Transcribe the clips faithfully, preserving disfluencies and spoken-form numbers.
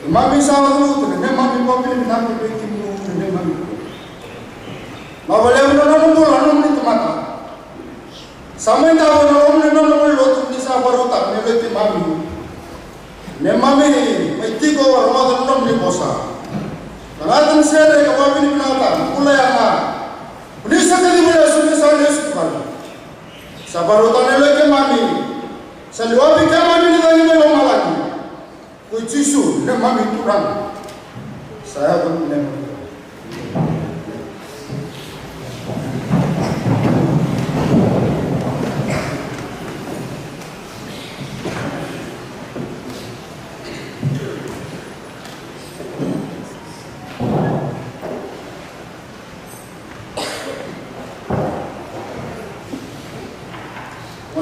Neimami sa vakavinavinaka, neimami vakavinavinaka vei kemuni, neimami. Vinaka vakalevu na nona bula na nomuni tamata. Sa mai davo na nomuni nona lotu ni sa vakarautaka me vei keimami. Neimami mai tiko, rogoca na nomuni vosa. Tagata ni sere ka vakavinavinakataka, bula yaga. Ni sa kacivi lesu, ni sa lesu ki vale. Sa vakarautaka na yalo i keimami. Sa liwavi keimami ni cagi mai lomalagi. Ko Jisu, neimami Turaga. Sa yaco na neimami.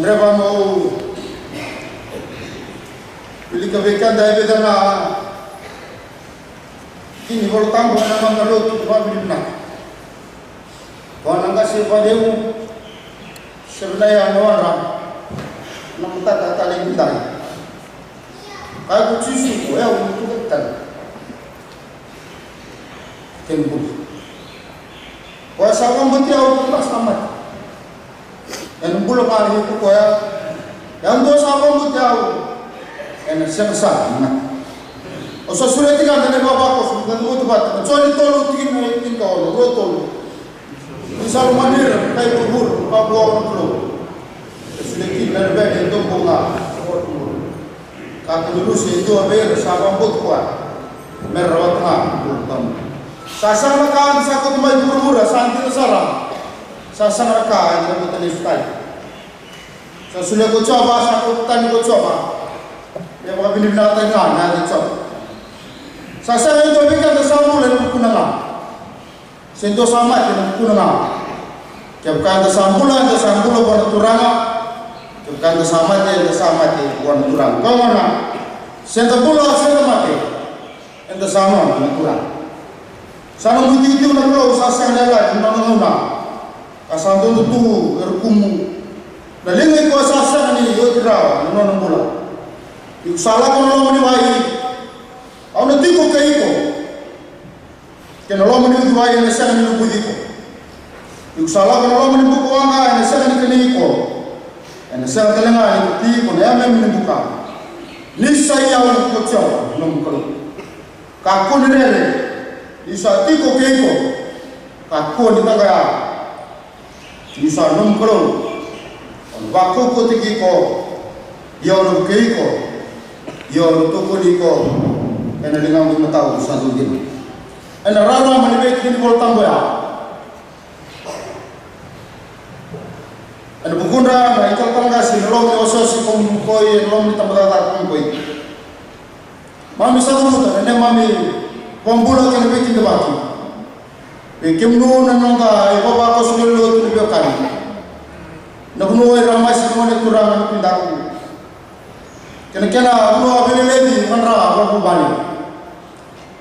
Gadreva meu wilika vei keda e vica na tikina ni iVolatabu ena noda lotu vakavinavinaka. Vua na qase vakacegu, Sevenaya Noadra, na mataka talei ni dai. Kaya ko Jisu, o yau na tucake tale kei na bula. Koya sa vakabauti au, ka sa mate, ena bula ga iko koya. Yadua sa vakabauti au, ena sega sara ni mate. Au sa sureti keda na ivavakoso, na cavuti vata na Joni tolu, tikina e tinikaono, rua tolu. Ni sa lomani ira na kai vuravura, vakavuavu na Kalou. E solia kina na luvena e dua bau ga. Kakua ni rusa e dua vei ira sa vakabauti koya, me ra rawata ga na bula tawamudu. Sa sega na ka eda sa kauta mai vuravura, sa dina sara. Sa sega na ka eda na kauta lesu tale. Sa solia ko Jiova, sa kauta tani ko Jiova. Me vakavinavinakataki ga na yaca i Jiova. Sa sega e dua vei keda sa bula ena vukuna ga. Se dua sa mate ena vukuna ga. Kevaka eda sa bula, eda sa bula vua na Turaga. Kevaka eda sa mate, eda sa mate vua na Turaga. Koya gona, se da bula, se da mate, eda sa nona na Turaga. Sa noqu itikotiko na Kalou, sa sega ni yalataki na nona gauna. Ka sa dodo tu e rukumu na liga i koya sa sega ni oti rawa na nona bula. Iko sa lako ena loma ni wai, au na tiko kei iko. Kei na loma ni uciwai ena sega ni luvuci iko. Iko sa lako ena loma ni bukawaqa, ena sega ni kani iko. Ena sega tale ga ni kati iko na yameyame ni buka. Ni sa i au ko Jiova na nomu Kalou. Kakua ni rere, niu sa tiko kei iko. Kakua ni taqaya. Niu sa nomu Kalou, au na vakaukauwataki iko, ia au na vukei iko, ia au na tokoni iko ena ligaqu imatau sa dau dina. Ena rarama ni veikidavaki ni iVolatabu ya. Ena vukudra na italatala qase ena loma ni wasewase ko Mukoi, ena loma ni tabacakacaka ko Mukoi. Mami sa cavuta na neimami vakabula kei na veikidavaki vei kemuni na noda ivavakoso lewe ni lotu ni veiwekani. Na vanua i Ramasi, na gone turaga na Kuidaku, kei na kena vanua veileleci, Madra, vakavuvale.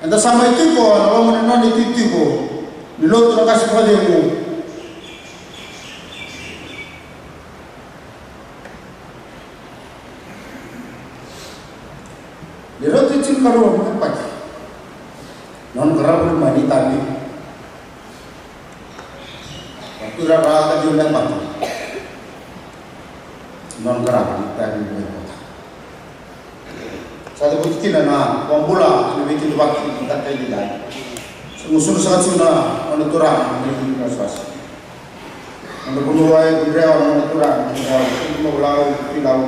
Eda sa mai tiko ena loma ni nona itikotiko ni lotu na qase vakacegu. Ni rauta e tinikarua na yabaki nona qarava mai na itavi. Vakaturaga ka ciwa na yabaki nona qarava na itavi mai Kota. Sa cavuti kina na vakabula ena veikidavaki na mataka edaidai. Sa gusuna saka tiko na nona turaga na nona wasewase. Nona vanua e Kudrewa, na nona turaga na Kudrewa, Kudrewa, Lau, Kilau.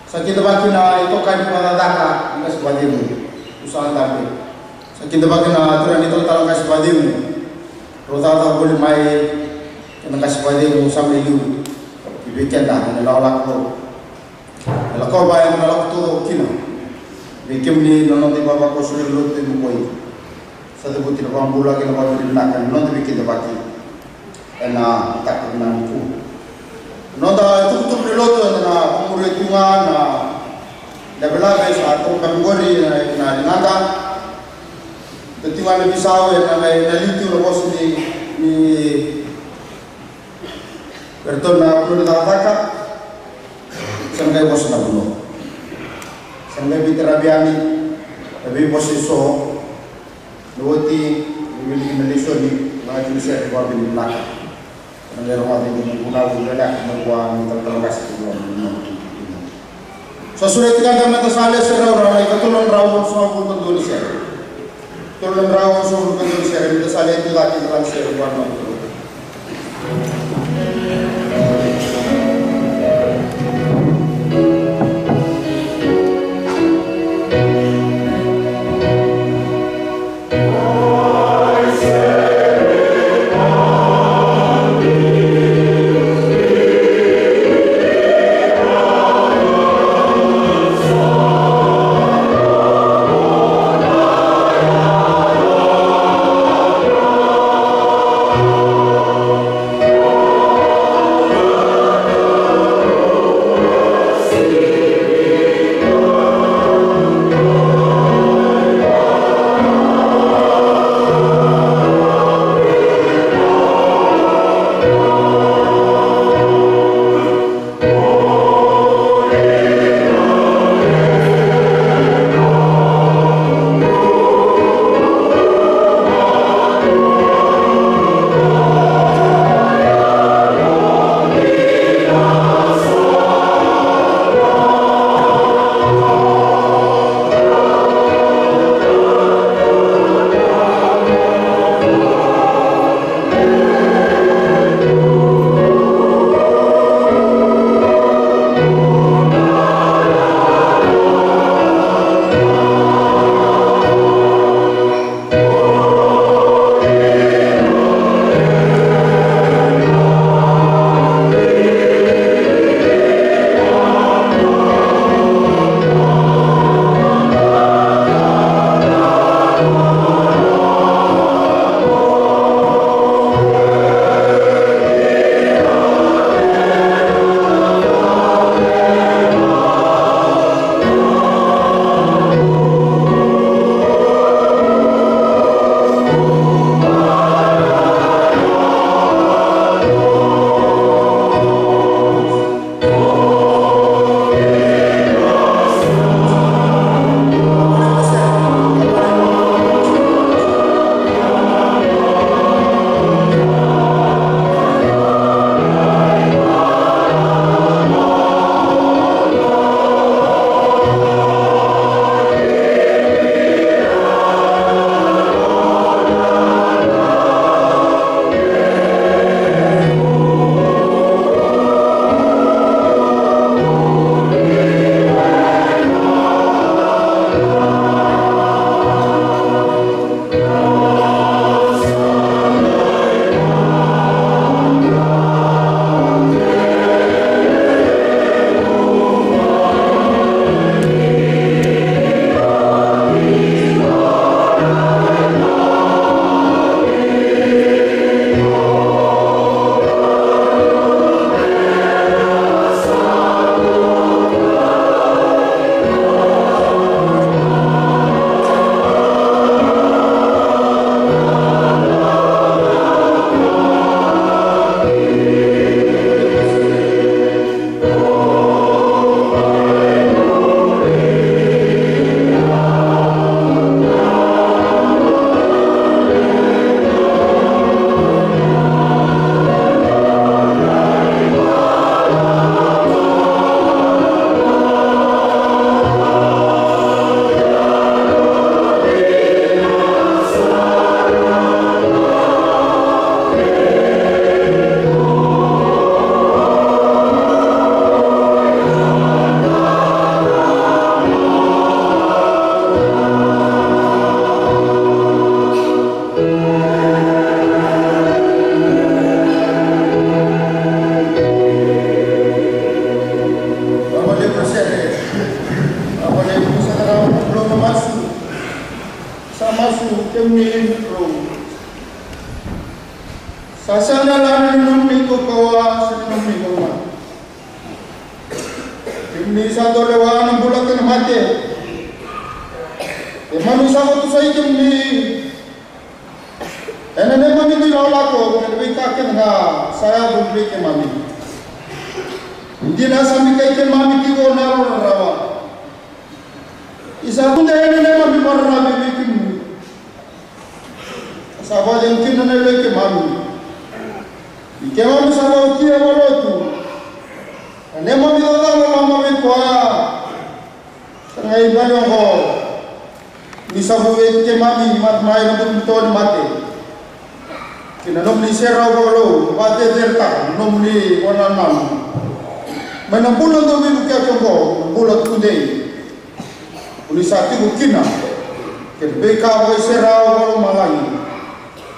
Sa kidavaki na itokani vakacakacaka ni qase vakacegu, Usa Dabe. Sa kidavaki na turaga ni talatala qase vakacegu. Rau cakacaka voli mai kei na qase vakacegu sa mai liu ki vei keda ena lakolako. E lakova eda na lako taucoko kina vei kemuni na noda ivavakoso lewe ni lotu e Mukoi. Sa cavuti na vakabula kei na vakavinavinaka ni noda veikidavaki ena mataka vinaka nikua. Noda itukutuku ni lotu eda na vakamuria tu ga na lavelave sa toka mai oqori ena ligada. Eda tu ga na veisau ena, ena liu tu na vosa ni, ni Eratou na vanua ni cakacaka, sa na qai vosa na vanua. Sa na qai veitaravi yani. Na veivosa eso, na oti ni wiliki na lesoni, na tini sere vakavinaka. Na lera vakavinaka ni vunau, na lera vakavinaka, na vua ni talatala qase ni vua ni vunau. Sa sureti ka da meda sa lesi rau rau na ikatolu na drau, sa vunau ka dua ni sere. Tolu na drau, sa vunau ka dua ni sere, meda sa lesi tu cake na sere vua na Vakalevu na sere. Vakalevu na sere, na masu. Sa masu kemuni na Kalou. Sa sega na lami ni nomuni kaukauwa se na nomuni kaukauwa. Kemuni sa dau lewa na bula kei na mate. Keimami sa vakatusai kemuni ena neimami ilakolako kei na veika kece ga sa yaco vei keimami. Ni dina sa bikai keimami tiko na yalo rarawa. Ni sa tudei na neimami vakararavi vei kemuni, sa vakacegu kina na yaloi keimami. Ni keimami sa vakaotia vakalotu na neimami cakacaka loloma vei koya sa qai bale oqo. Ni sa vukei keimami mai na butobuto ni mate kei na nomuni serau vakalou, vakaceceretaka na nomuni vakanananu mai na bula dau veivukiyaki oqo, na bula tudei. Ko ni sa tiko kina kei na veika vakaiserau vakalomalagi.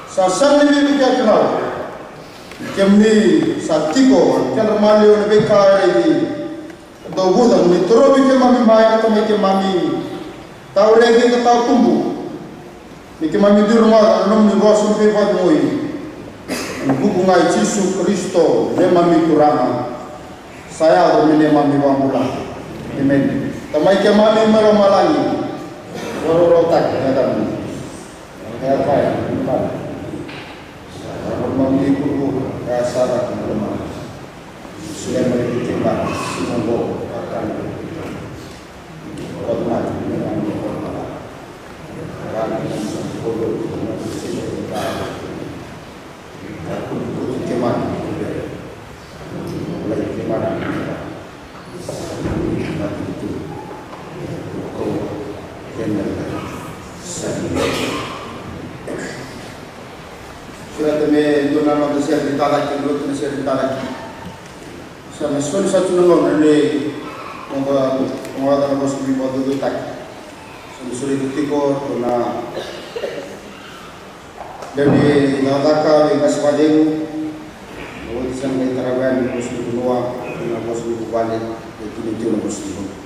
Sa sega ni veivukiyaki rawa. Kemuni sa tiko ena kedra maliwa na veika e raici. Dou vuca mo ni torovi keimami mai na Tamai keimami, tawa raici ka tawa tubu. Ni keimami duri mada na nomuni vosa ni veivakacegui. Ena vuku ga i Jisu Karisito neimami Turaga, sa yaco me neimami iVakabula. Emeni. Tamai keimami mai lomalagi, vakarautaka na yacamuni. Ka yaco kaya na nomuni vale. Sa yaco na nomuni kuru, ka yaco sara na nomuni vale. Solia mai vei keimami na siga oqo na ka eda Sureta me dua na noda sere ni talaki, lotu na sere ni talaki. Sa na soli sa tu na gauna ni noda, noda vosa ni vakadodonutaki. Sa na sureti tiko na lewe ni cakacaka vei qase vakacegu. Na oti sa na qai tarava yani na vosa ni vanua, na vosa ni vuvale, na tini tiko na vosa ni vanua.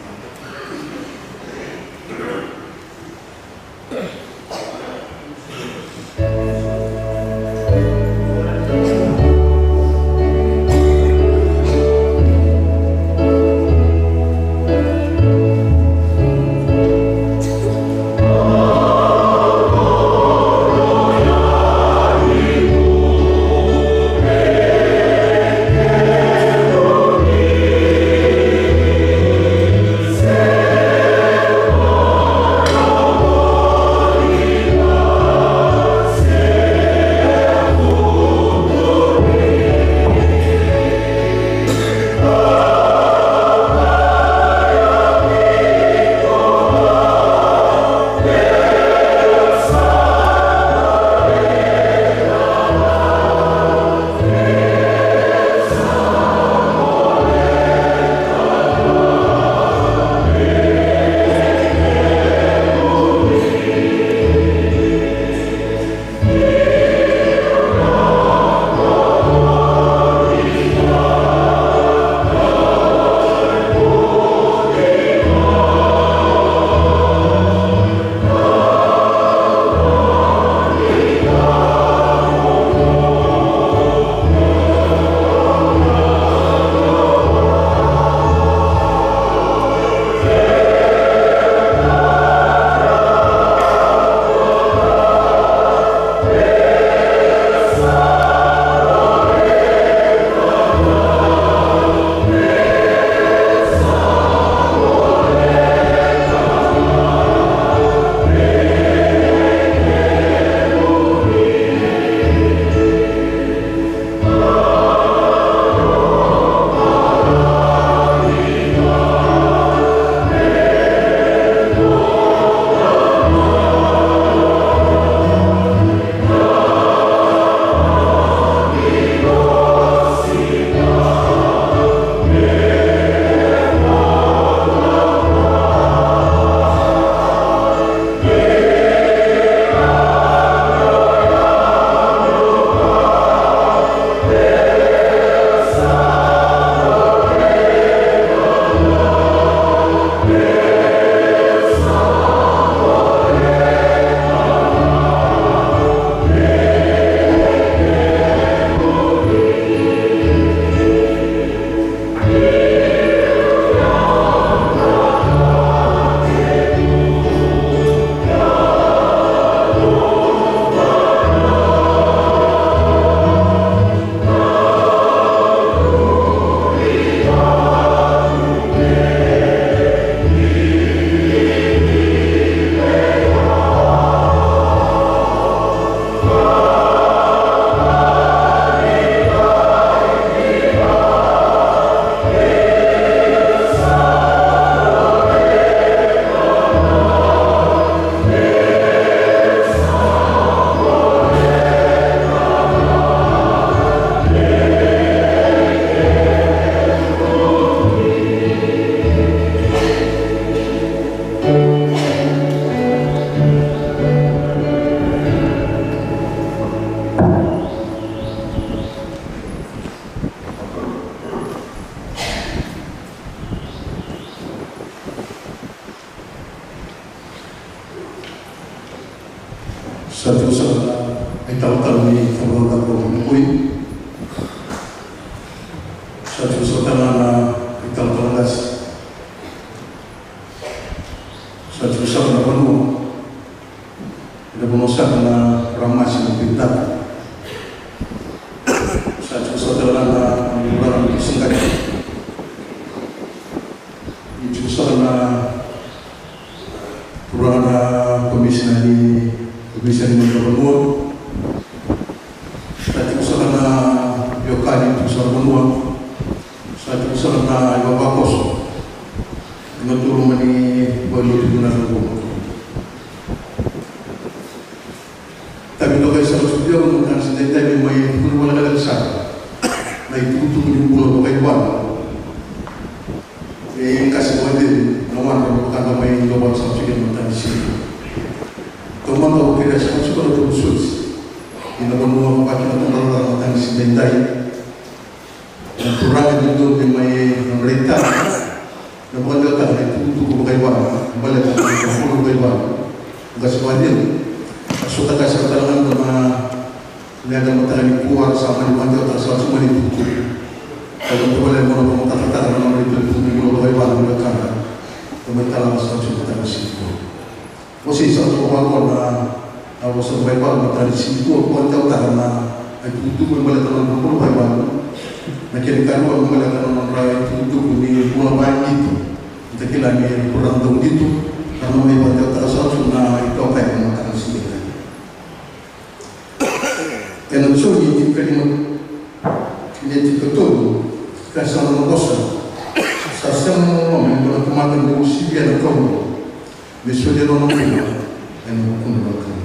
Sa tiko saka na italatala ni cauravou ni koi. Sa tiko saka na italatala qase. Sa tiko saka na vanua. Ena vanua saka na ramasi na pintaka. Sa tiko saka na vanua na kusigati. Tiko saka na Turaga na komisina ni komisina ni vanua. Sa tiko saka na yokani tiko saka vanua. Sa tiko saka na ivavakoso. Ina tolu mani vanua tiko na vanua. Tavi toka i saka tiko na tani sidaidai mai tukuni wale kale saka. Na itukutuku ni bula vakaivana. E kasi vakadevi na wadra vakada mai dua vata saka tiko na matani siga. Taumada au kerea saka tiko na tou soti. Ina vanua vakina tou na matani sidaidai. Na turaga ni dodonu mai na raitana. Na vakadewataka na itukutuku vakaivana, baleta na itukutuku vakaivana. Qase vakacegu. A sota qase vakatale ga na leqa mataka nikua sa mani vakadewataka sa tu mani itukutuku. Ka vakatavale mo na vakamatataka na nona itukutuku vakaivana na wekada. Ka mai talava sa tu mataka nikua. Vosa sa toka vaqo na vosa vakaivana mataka ni siga nikua, vakatautaka na itukutuku e baleta na nodra bula vakaivana. Na kena ikarua e baleta na nodra itukutuku ni bula vakaqitu. Eda kila ni turaga dauqito, na nona ivakatautaka sa tu na itokai mataka ni siga nikua. Ena Joni tinikalima, tikina tinikatolu, ka sa nona vosa. Sa sema na loloma e dua na tamata me uasivia na kaukauwa, me solia nona bula ena vukudra na tamata.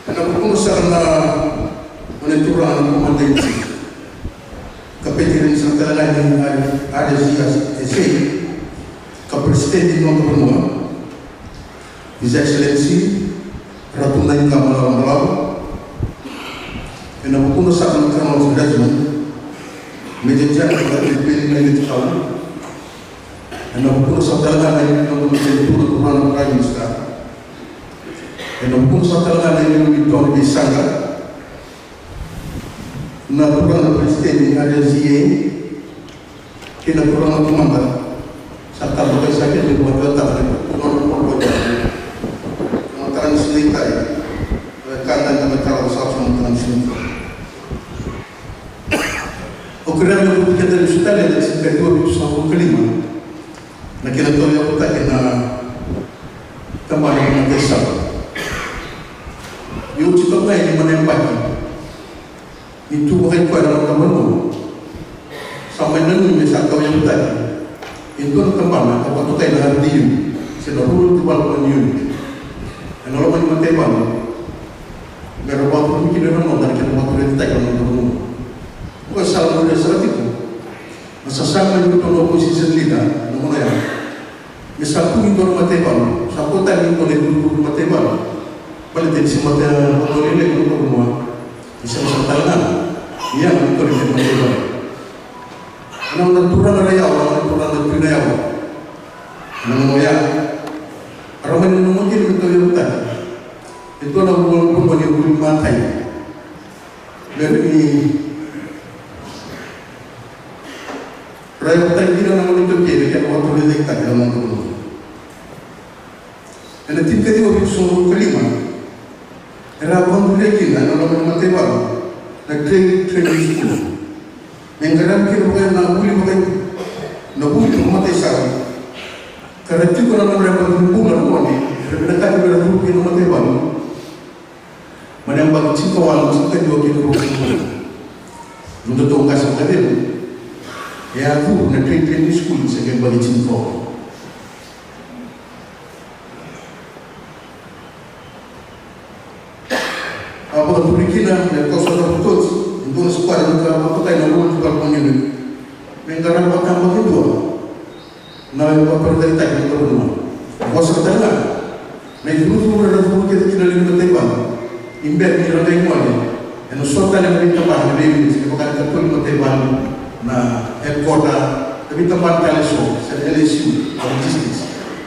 Ena vukudra sara na nona turaga na komanda ini jifi, ka peteriani sara tale ga ni R S E S A, ka peresitedi ni noda vanua, His Excellency Ratu Naiqama Lalabalavu. Ena vukudra sara na Colonel of the Regiment, Major General Ratu Peli Naiqama. Ena vukudra sara tale ga na noda matanitu na turaga na Prime Minister. Ena vukudra sara tale ga na iliuliu ni Tony Veisaqa, na turaga na peresitedi ni R S E A, kei na turaga na komanda. Sa taba kai sa kena vakataka na turaga na komanda. Na mataka ni siga nikua, e ka da na mataka sa mataka ni siga nikua. Au kerea meu vukei keda lesu tale ena tinikaciwa vitusagavulu ka lima. Na kena tauyavutaki na tabana ni mataisala. Ni oti toka ga e lima na yabaki ni tu vakaikoya na noda vanua, sa mai nanumi me sa tauyavutaki e dua na tabana ka vakatokai na R D U, se na Rural Development Unit, ena loma ni mataivalu. Me ra vakaturi kina na noda, na kena vakaturi tiko na noda vanua. Ko sa muria sara tiko na sasaga ni dua na opposition leader na gauna ya. Me sa tu ni dua na mataivalu, sa tu tani ni dua na itukutuku ni mataivalu. Baleta ni se mataivalu lelevu na noda vanua. Ni se masa tale ga ni yaga ni dua na mataivalu. Na noda turaga na yawa, na turaga na tui na yawa. Na gauna ya, a ra mani nanuma kina me tauyavutaki e dua na vanua ni vuli matai. Me vei ni ra yavutaki kina na nona itaukei me kena vakatorocaketaki na noda vanua. Ena tinikaciwa vitusagavulu ka lima, era a vakaduria kina ena loma ni mataivalu na trade training school. Me qaravi kina vaka na vuli vaka na vuli vakamataivalu. Ka ra tiko na nodra yabaki ni bula na gone, era vinakati me ra curu kina na mataivalu. Mai na yabaki tinikawalu, tinikaciwa kei na ruasagavulu. Nodatou qase vakacegu e a curu na trade training school se qai yabaki tinikawalu. A vakaturi kina me koso na vutoti e dua na squad ka vakatokai na Rural Development Unit. Me qaravi vakatabakidua na vakatorocaketaki ni noda vanua. Vosa tale ga na icurucuru era curu kece kina na lewe ni mataivalu. Ni bera ni ra qai gole ena so tale na veitabana, na veiunit, me vaka na katolu ni mataivalu, na headquarter, na veitabana tale eso, se na L S U, na logistics.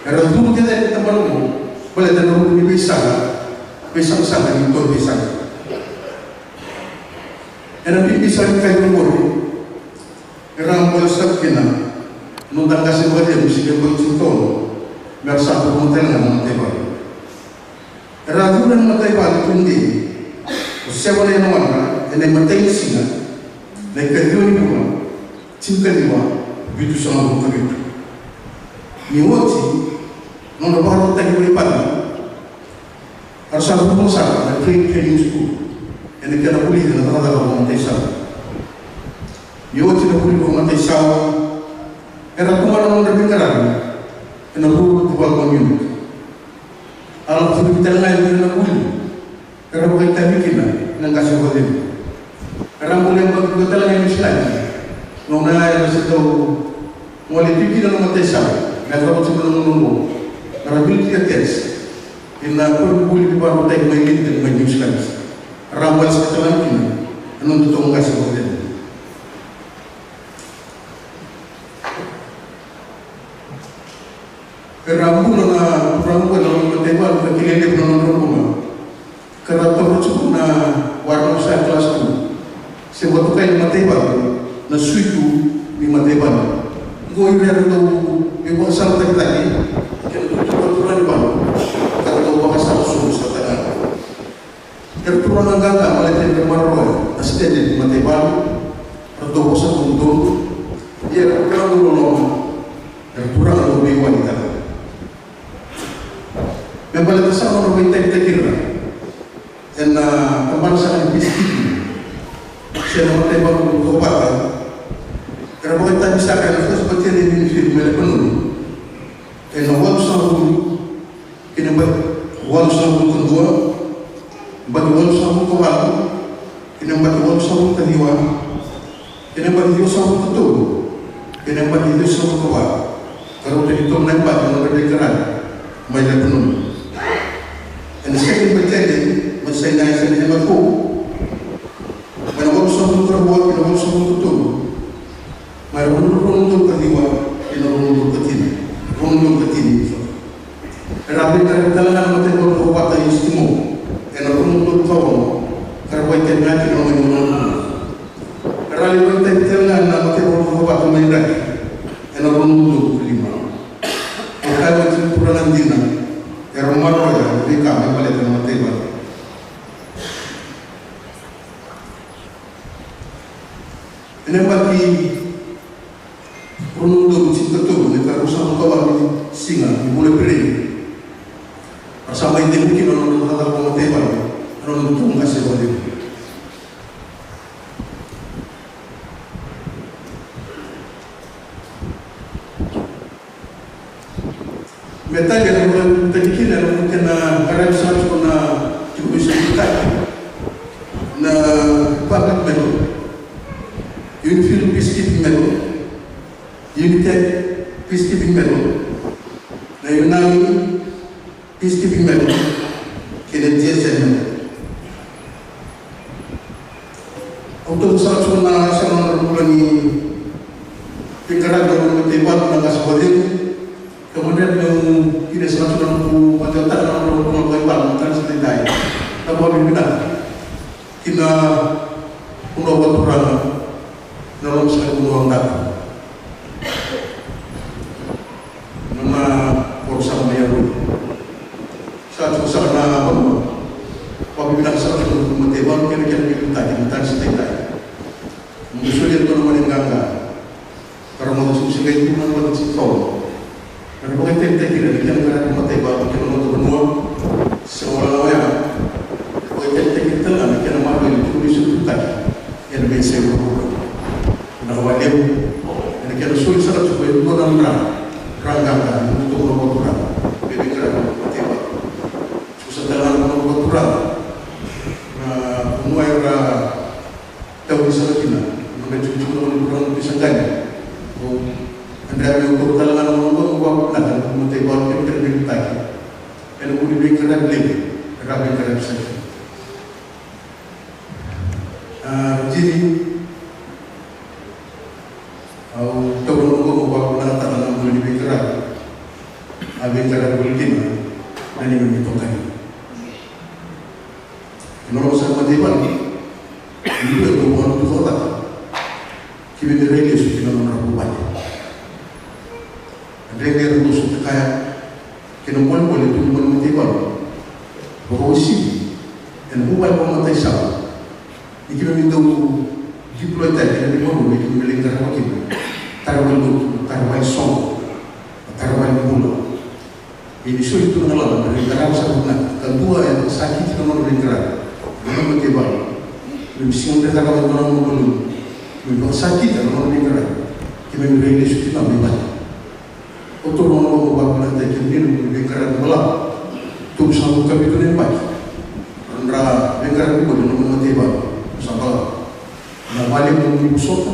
E Era curu kece e tabana oqo baleta na ruku ni veisaqa, veisaqasaqa ni tori veisaqa. Ena bibi sara ni kaci oqori, era a bole sara kina na noda qase vakacegu, Siga Boi Tsikitono, me ra sa tukuna tale ga na mataivalu. Era a curu ena mataivalu tudei, o Sewa na Yanawadra, ena imatai ni siga, na ikaciwa ni vula, tinikaciwa vitusagavulu ka vitu. Ni oti na nodra vakarautaki mai Vani, era sa vuka sara na Trade Training School ena kena vulici na cakacaka vakamataisawa. Ni oti na vuli vakamataisawa, era tomana na nodra veiqaravi ena Rural Development Unit. A lako tale ga e vica na vuli era vakaitavi kina na qase vakacegu. Era bole yabaki dua tale ga e Niusiladi. Gauna ya era se dau gole tiko kina na mataisawa me yacova tiko na gauna oqo. Era vili tiko e Cairns, ena koro ni vuli veivakarautaki mai Lyndon mai Niusiladi. Era bole saka tale ga kina na nodatou qase vakacegu. Era a bula na turaga oqo ena nona mataivalu ka kilai levu na nodra bula. Ka ra taura tiko na warrant of second class tu se vakatokai na mataivalu na suitu ni mataivalu. Oqo ira era dau veivakasalataki cake kei na turaga ni valu, ka ra dau vakasala sobu sara tale ga. Era turaga qaqa baleta ni ra maroroya na standard ni mataivalu, ra dau vosa dodonu, ia era turaga dau loloma, era turaga dau veiwali tale. Me baleta sara na nodra vakaitavitaki ira ena tabana sara ni peacekeeping se na mataivalu ni kauvata, era vakaitavi saka ena First Battalion Unit Field mai Lepanoni ena walusagavulu, kei na yabaki walusagavulu ka dua, yabaki walusagavulu ka walu, kei na yabaki walusagavulu ka ciwa, kei na yabaki ciwasagavulu ka tolu, kei na yabaki ciwasagavulu ka va. Ka rauta ni tolu na yabaki na nodra veiqaravi mai Lepanoni. Ena Second Battalion mai Sinai se na M F O, mai na walusagavulu ka rua kei na walusagavulu ka tolu, mai na rua na udolu ka ciwa kei na rua na udolu ka tini, rua na udolu ka tini, sorry. Era a veiqaravi tale ga na mataivalu ni kauvata e East Timor ena rua na udolu ka ono, ka ra vakaitavi ga kina mai na rua na udolu. Era a lai vakaitavi tale ga na mataivalu ni kauvata mai Drake ena rua na udolu ka lima. Au kaya oti, turaga dina era maroroya na veika me baleta na mataivalu. Ena yabaki rua na udolu tinikatolu, na ikaruasagavulu ka walu ni siga ni vula Epereli, ra sa mai tekivu kina na nodra cakacaka vakamataivalu na nodatou qase vakacegu. Me tale na nodra tali kina na kena qaravi sara tiko na tiko vei Supreme na Republic Medal, Unifield Peacekeeping Medal, Unitec Peacekeeping Medal, na UNAMI Peacekeeping Medal kei na G S M Medal. Au tau sara tiko na sara na bula ni veiqaravi na noqu mataivalu na qase vakacegu. Ka madrai meu kila sara tiko na noqu mataivalu na noqu mataivalu na tani sa daidai. Na vakavinavinaka kina vanua vakaturaga, na loma sara ni vanua daka. Na nona koro sara mai Aroyi. Sa tiko sara na vanua vakavinavinaka sara tiko na mataivalu kei na kena veiliutaki na tani sa daidai. Mo solia tiko na mani qaqa. Ka ra moce tiko se qai tu na moce tiko. Era vakaitavitaki ira na kena qaravi mataivalu kei na noda vanua. Se wale ga oya, era vakaitavitaki ira tale ga na kena maroroi na tiko ni sotutaki ena veiyasai vuravura. Vinaka vakalevu ena kena soli sara tiko e dua na dra, dra qaqa ni nodatou vanua vakaturaga me veiqaravi mataivalu. Tiko sara tale ga na vanua vakaturaga na vanua era tauri sara kina na nodra itukutuku na vanua turaga na Pisagani. Au dredre meu taura tale ga na gauna oqo meu vakavinavinaka na mataivalu kei na kena veiliutaki ena vuku ni veiqaravi levu era a veiqaravi sara kina. A, Jini, au taura na gauna oqo meu vakavinavinakataka na vuku ni veiqaravi a veiqaravi voli kina na neimami itokani. Kei na loma sara ni mataivalu, ni dua e dau vakalutu cakacaka, keimami rai lesu ki na nodra vuvale. Dredre era dau sota kaya kei na bolebole e tu mai na mataivalu, vakauasivi ena vuvale vakamatai sara. Ni keimami dau deploy-taki ena veivanua me keimami lai qarava kina tara vale lotu, tara vale soqo, tara vale bula. Ia ni soli tu na galala me lai qarava sara vinaka, ka dua e vakasakiti na nona veiqaravi, na nona mataivalu, me sega ni lai qarava na nona malumu, me vakasakita na nona veiqaravi, keimami rai lesu kina mai vale. O tolu na gauna au vakavinavinakataki kemuni na nomuni veiqaravi balavu. Tolusagavulu ka vitu na yabaki. Nodra veiqaravi voli na nomuni mataivalu. Sa balavu. Vinaka vakalevu na nomuni vosota.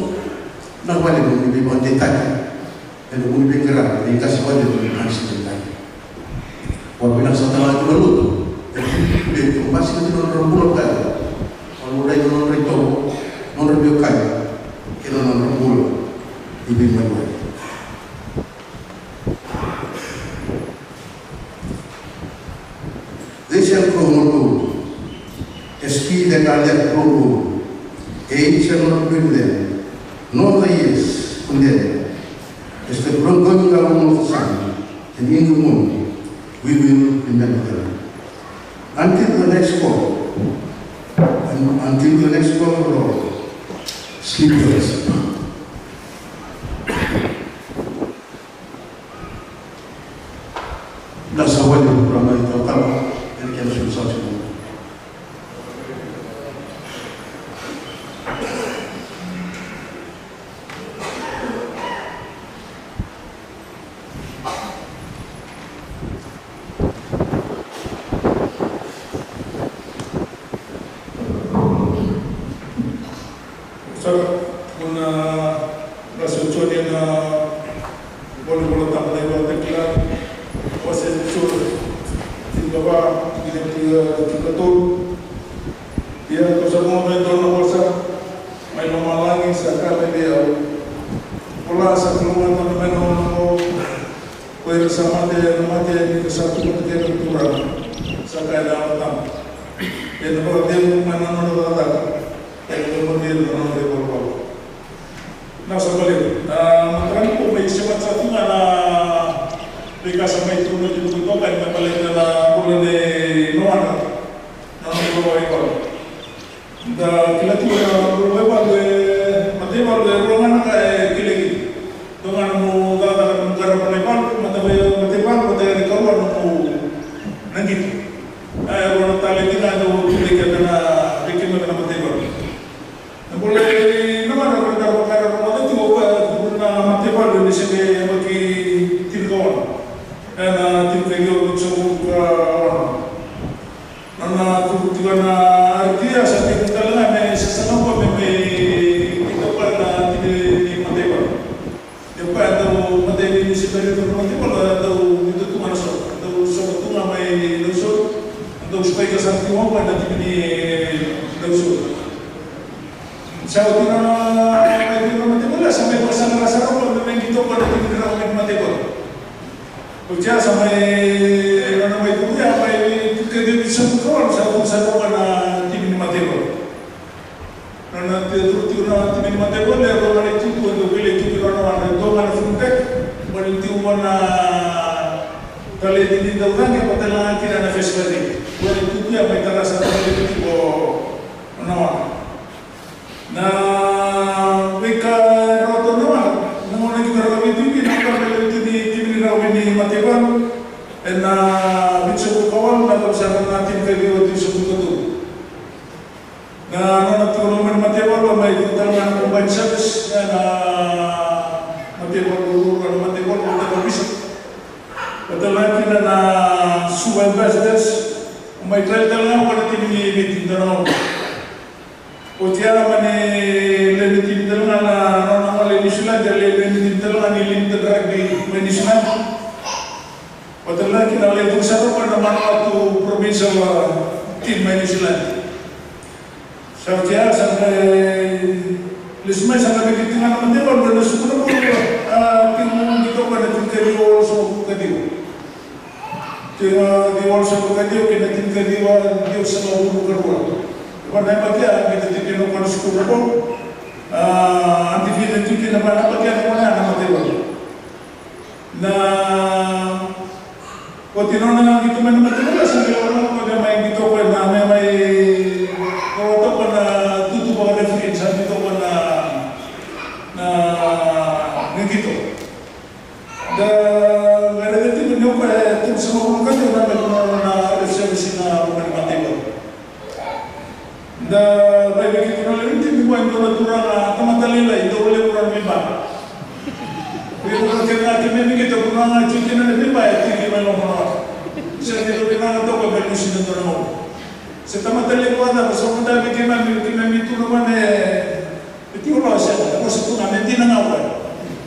Vinaka vakalevu na nomuni veivakadeitaki ena nomuni veiqaravi, veiqasi vakalevu na kanisa edaidai. Vakavinavinaka sara tale ga kina na lotu. E basika kina na nodra bula vakayago. Nodra itovo, nodra veiwekani, kei na nodra bula ni veimaliwai. They shall grow old, as we that are left grow old. Age shall not weary them, nor the years condemn them. As the going down of the sun, and in the morning, we will remember them. Until the next call, and until the next call, Lord, sleep well. Na sa wale na programa ni talatala, ena kena sulu sa tiko. Saka, ko na rasa o Joni ena iVolatabu ni Vakatakila, wase e tolu, tinikava, tikina e tinikatolu. Ia kau sa rogoca e dua na vosa mai lomalagi sa kaya vei au, vola, sa kalougata na mena oqo ko ira sa mate ena mate ni ka sa tukutuku kei na Turaga, sa kaya na Yalo Tabu. Ena vakacegu mai na nona cakacaka, ena taumaki ira na nona ivalavala. Na sa baleta na mataka nikua mai semati sara tu ga na veika sa mai tukuna tiko toka ena baleta na bula nei Noa, na nona bula vakaivalu. Da kila tiko na bula vakaivalu, e mataivalu e rua ga na ka e kilai kina. Dua ga na nomu cakacaka, nomu qarava na ivalu, mataivalu, mataivalu, mataivalu, karua nomu naqita. E rua na talenti ga dau tu vei keda na, vei keda na mataivalu. Na bula i Noa, na bula i Noa, na bula i Noa, na mataivalu ni se yabaki tinikaono. Ena tinikaciwa vitusagavulu ka ono. Nona tuku tiko na artia sa tiko tale ga me sasaga vua me mai kitaka na timi ni mataivalu. Ia o koya e dau matai ni missionary na mataivalu, e dau biuta tu ga na soro, e dau soro tu ga mai Nausori, e dau spy-ka sara tiko ga o koya na timi ni Nausori. Sa oti na, na, na, na mataivalu, sa mai vakasaqara sara o koya me mai qito o koya na timi ni rawa ni mataivalu. Oti ya sa mai, nona mai tu ya, mai tu ke dua na vitusagavulu ka walu, sa tu sara o koya na timi ni mataivalu. Nona tu, tu, tu na timi ni mataivalu, e rua ga na itutu e dau kilai tu kina, nona dua ga na fullback, mai tu vua na talenti ni daucagi, vata tale ga kina na first five. Vua na itutu ya mai tara sara mai tu o Noa. Na veika e rawata o Noa, na gauna ni kena rawa ni timi, na ka me lai tu ni timi ni rawa ni mataivalu ena vitusagavulu ka walu, na ka sa na timi ka ciwa, vitusagavulu ka tolu. Na nona tiko loma ni mataivalu, mai tu tale ga na combined service, ena mataivalu, na mataivalu, na mataivalu visa. Vata tale ga kina na Suva Ambassadors, mai trai tale ga vua na timi ni Viti, dua na gauna. Oti ya mani lewe ni timi tale ga na nona gole i New Zealand, lewe ni timi tale ga ni limited rugby mai New Zealand. Vata tale ga kina lewe tiko sara mai na Manawatu provincial, uh, team mai New Zealand. Sa oti ya sa qai lesu mai sa qai vei keitou ga na mataivalu ena suku na bula, a, tiko qito o koya na timi ka ciwa, so ka ciwa. Tiko na ciwa walusagavulu ka ciwa kei na tinikaciwa ciwasagavulu ka rua. Ena yabaki ya, keitou tiko kina na sikuru vou. A, a tiko kina, tiko kina na yabaki ya na gone ya na mataivalu. Na oti nona qito mai na mataivalu, sa qai lako mai qito o koya na, mai, mai lako toka na tutu vaka-referee, sa qito o koya na, na, na qito. Da qai raica tiko ni o koya e tolusagavulu ka ciwa na yabaki nona na reserve ena loma ni mataivalu. Da qai vei keitou na lewe ni timi qo e dua na turaga tamata lailai, dau levu na veiba. Vei ira kece ga keimami, keitou vunau ga tiko kina na veiba e tiki mai loma ni wata. Sega ni dau vinaka toka me lusi na dua na gauna. Se tamata levu vacava, sa mada vei keimami, keimami tu na gone e tiko rawa, sega, e vosa tu ga me dina ga o koya.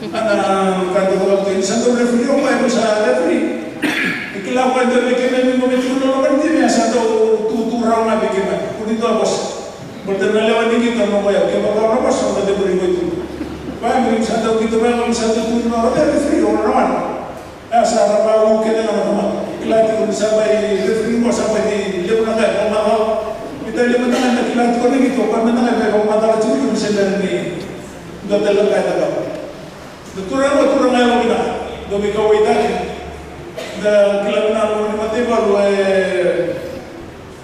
Ana ka dau vakavitaki ni sa dau referee o koya, me sa referee. E kila o koya dau vei keimami, mo me tiko na loma ni timi, a sa dau tutu rawa ga vei keimami. Kua ni dua vosa. Baleta na lewa ni qito na o koya, kevaka o na vosa, o na cemuri koya tu. Koya me sa dau qito vei koya, me sa dau tu na o koya referee, o na wana. E sa ra vau kece ga na tamata. Kila tiko ni sa mai referee qo, sa mai levu na ka e vakamacala. Ita levu na ka na kila tiko ni qito, koya mada ga e vakamacala tiko ni se bera ni dua tale na ka e cakava. Na turaga, turaga yalo vinaka, dau veikauwaitaki. Da kila vinaka na loma ni mataivalu, e,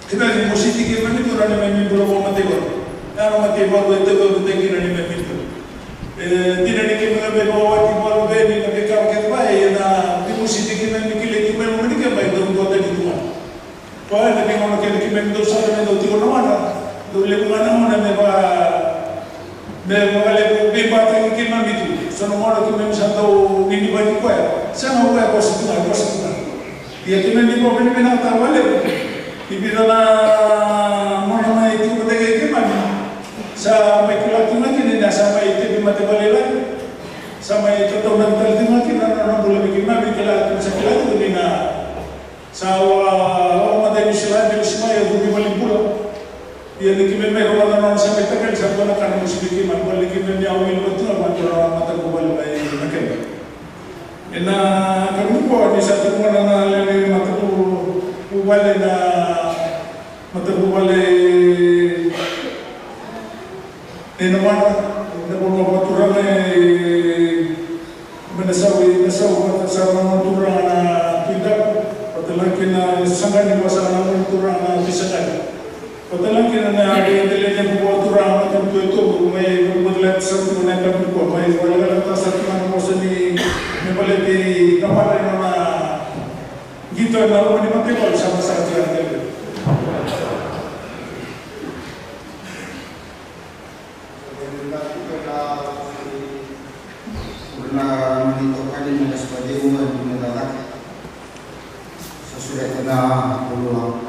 kina ni mositi keimami tu na neimami bula vakamataivalu. Na mataivalu e taucokotaki kina neimami bula. E, dina ni keimami na veivakawati, valu veni na veika kece va, e, na veimositi keimami kilai tiko mai loma ni keba e dau duatani tu ga. Koya na veigauna kece keimami dau sota me dau tiko na wada, dau levu ga na gauna me va, me vakalevu veibataki keimami tu. So na gauna keimami sa dau ninivaki koya, sega, o koya vosa tu ga, vosa tu ga. Ia keimami vakavinavinakataka vakalevu ni vica na gauna mai tiko vata kei keimami, sa mai kila tu ga kina ni a sa mai tepi mate vakalailai. Sa mai tautauvata tale tu ga kina na nona bula vei keimami, kila tu, sa kila tu ni na Sa lako, lako mada i Niusiladi, lesu mai e curu i valenibula. Ia ni keimami mai rogoca na nona sa mai takali, sa dua na ka na mosi vei keimami, baleta ni keimami a wili vata tu ga vua na matavuvale mai Nakeba. Ena yakavi nikua ni sa tiko ga na lewe ni matavuvale, na matavuvale Ena mana, na vanua vakaturaga e, me na sau, na sau vata sara na turaga na Tui Daku, vata la kina saqani vua sara na turaga na Tui Saqani. Vata la kina na veideleni vua turaga na Tui Tobu, mai vata la sara tu na ka tu mai vale vale sara tu na vosa ni me baleti na mana na qito na loma ni mataivalu sa vasa tu na Ura na mani tokani na sua de uma ni mena laka. Sa sureta na ulua.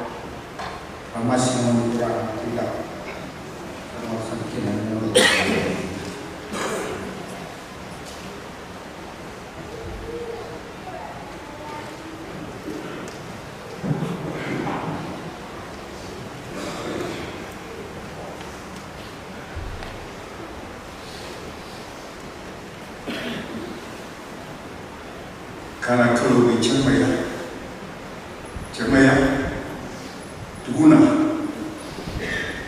Ramasi na mani ura na tida. Sa masa kina na mani. Kaya na Kalou vei Jeremaia, Jeremaia, tukuna,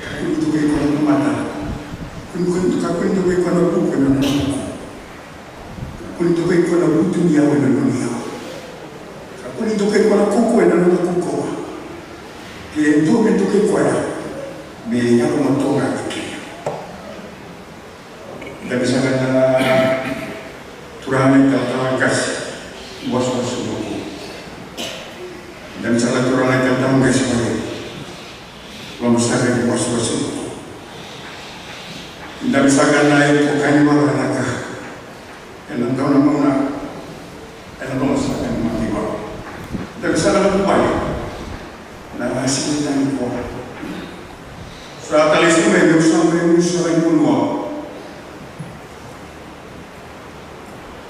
kakua ni dokai koya na tamata, kakua ni, kakua ni dokai koya na vuku ena nona vuku, kakua ni dokai koya na vutuniyau ena nona iyau, kakua ni dokai koya na kaukauwa ena nona kaukauwa. Ke dua me dokai koya, me yalo matoga e kea. Dabe saka na turaga italatala qase, wasewase tiko. Dabe saka na turaga italatala qase, wasewase tiko. Dabe saka na itokani vakavinaka. Ena dua na gauna, ena dua na saka ni mate vaka. Dabe saka na vuvale. Na siga tani koya. Sa talai siga mai, meu sa mai, meu sa mai vanua.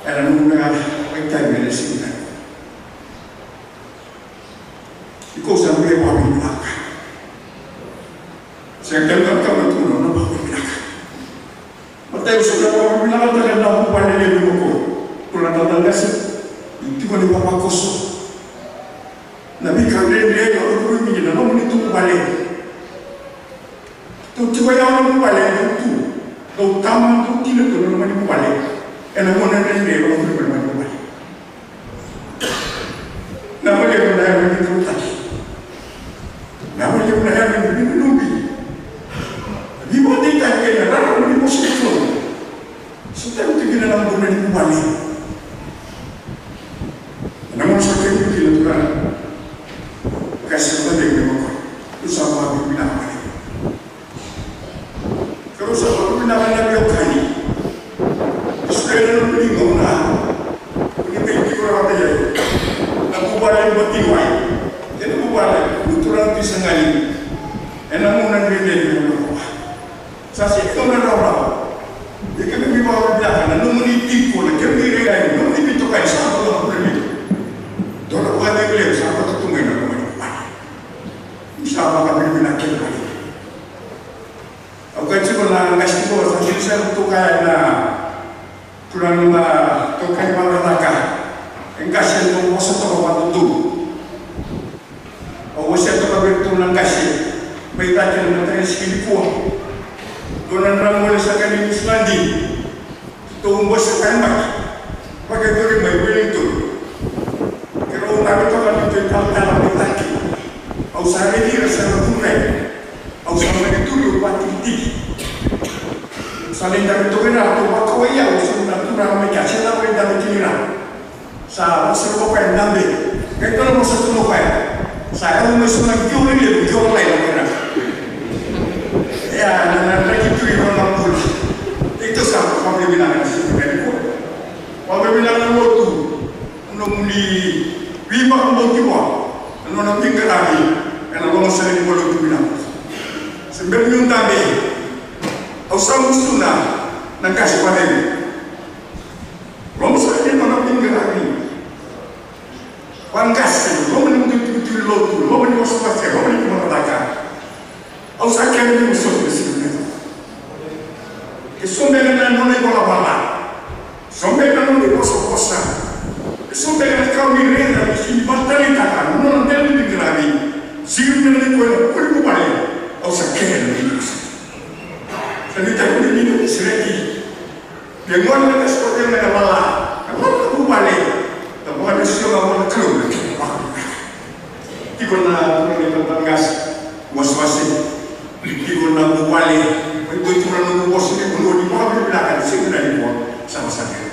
Era nuna, waitai me na siga tani. Iko sa mai vakavinaka. Sa tani ka na tu na vakavinaka. Matai, au sa na vakavinavinakataka na vuvale levu ko. Ko na tata qase, ni tiko ni vavakoso. Na veika dredre e vakavuvuli kina na nomuni vuvale. Dou tiko, o yau na vuvale, dou tu. Dou tama, dou tina, dou na nomuni vuvale. Ena gauna dredre e vakavuvuli kina na nomuni vuvale. Na vale na yalo ni veitarataki. Na vale na yalo ni veitarataki. Ni vakadeitaki ena rarama ni vosa ni Kalou. Sa tavi tu kina na vuna ni vuvale. Na gauna sa tavi tu kina, turaga, ka sa vale ni vaka. Sa vavinavinaka. Ka rau sa vavinavinaka na veiwekani. Sa ena nomuni gauna. Ni vei tiko na vale. Na vuvale ni vatiwai. Kei na vuvale ni turaga Tisagali. Ena gauna dredre ni vuvale. Sa sega ni dua na rawarawa. Ia keimami vakavinavinaka na nomuni tiko, na keimami rairai, na nomuni veitokani sa dua na vuna levu. Dua na vuna levu sa vata tu mai na nomuni vale. Ni sa vakavinavinaka kina vale. Au kaya tiko na qase tiko, sa sega ni sa tu kaya na turaga na itokani vakacakacaka. E qase e dau vosa toka vakadodonu. Au wasea toka vei iratou na qase mai cake ena mataka ni siga nikua. Dua na draki gole saka ni Niusiladi. Tou bose ka yabaki. Vakayacori mai Wellington. Keirau dave toka na neitou italatala mai cake. Au sa raici ira sa na tu mai. Au sa mani tu, au vakatikitiki. Sa lai dave toka ira, ratou vakawai au, au sa na turaga mai ke, se na lai dave kina ira. Sa vosa vaka e dabe. Qai dua na vosa tu vaka e. Sa yaco mai so na kio levu, kio lai na kena. Ia, na, na, na ki tu i na bula. Keitou sa vakavinavinaka na siga nikua. Vakavinavinaka na lotu. Na nomuni veivakabauti vua. Na nona veiqaravi. Ena loma sara ni lotu vinaka. Se bera niu dabe. Au sa gusuna na qase vakatekivu. Loma sara ni nona veiqaravi. Vaqase, loma ni noqu itukutuku lotu, loma ni wasewase, loma ni tumatataka. Au sa kere ni vosoti na siga nikua. E so beka na nona ivalavala. So beka na nona ivosavosa. E so beka na ka au ni raica, ni sega ni vakataleitaka na nona dela ni veiqaravi. Siga nikua ena vuli vuvale. Au sa kere ni vosoti. Sa ni takuni ni na sereki. Ia gona na ka sa koto mai na lala, na lala na vuvale, na vuvale sa lala na Kalou na kena vakavinaka. Tiko na turaga na italatala qase, wasewase. Tiko na vuvale, mai koi tiko na noqu vosa ni vanua ni vakavinavinaka ni siga nikua, sa vakasaqa.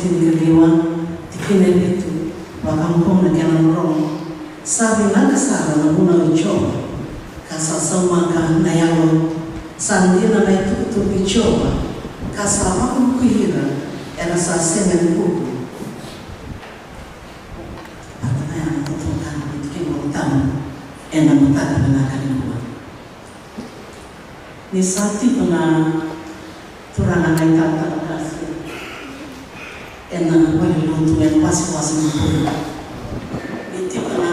tinikaciwa, tikina e vitu, vakaoqo na kena rorogo. Sa vinaka sara na vunau i Jiova, ka sa saumaka na yalo. Sa dina na itukutuku i Jiova, ka sa vakavuku ira era sa sega ni vuku. Vata na yalo totoka ni tikina tabu ena mataka vinaka nikua. Ni sa tiko na turaga na italatala qase ena valenilotu ena wasewase ni bula. Ni tiko na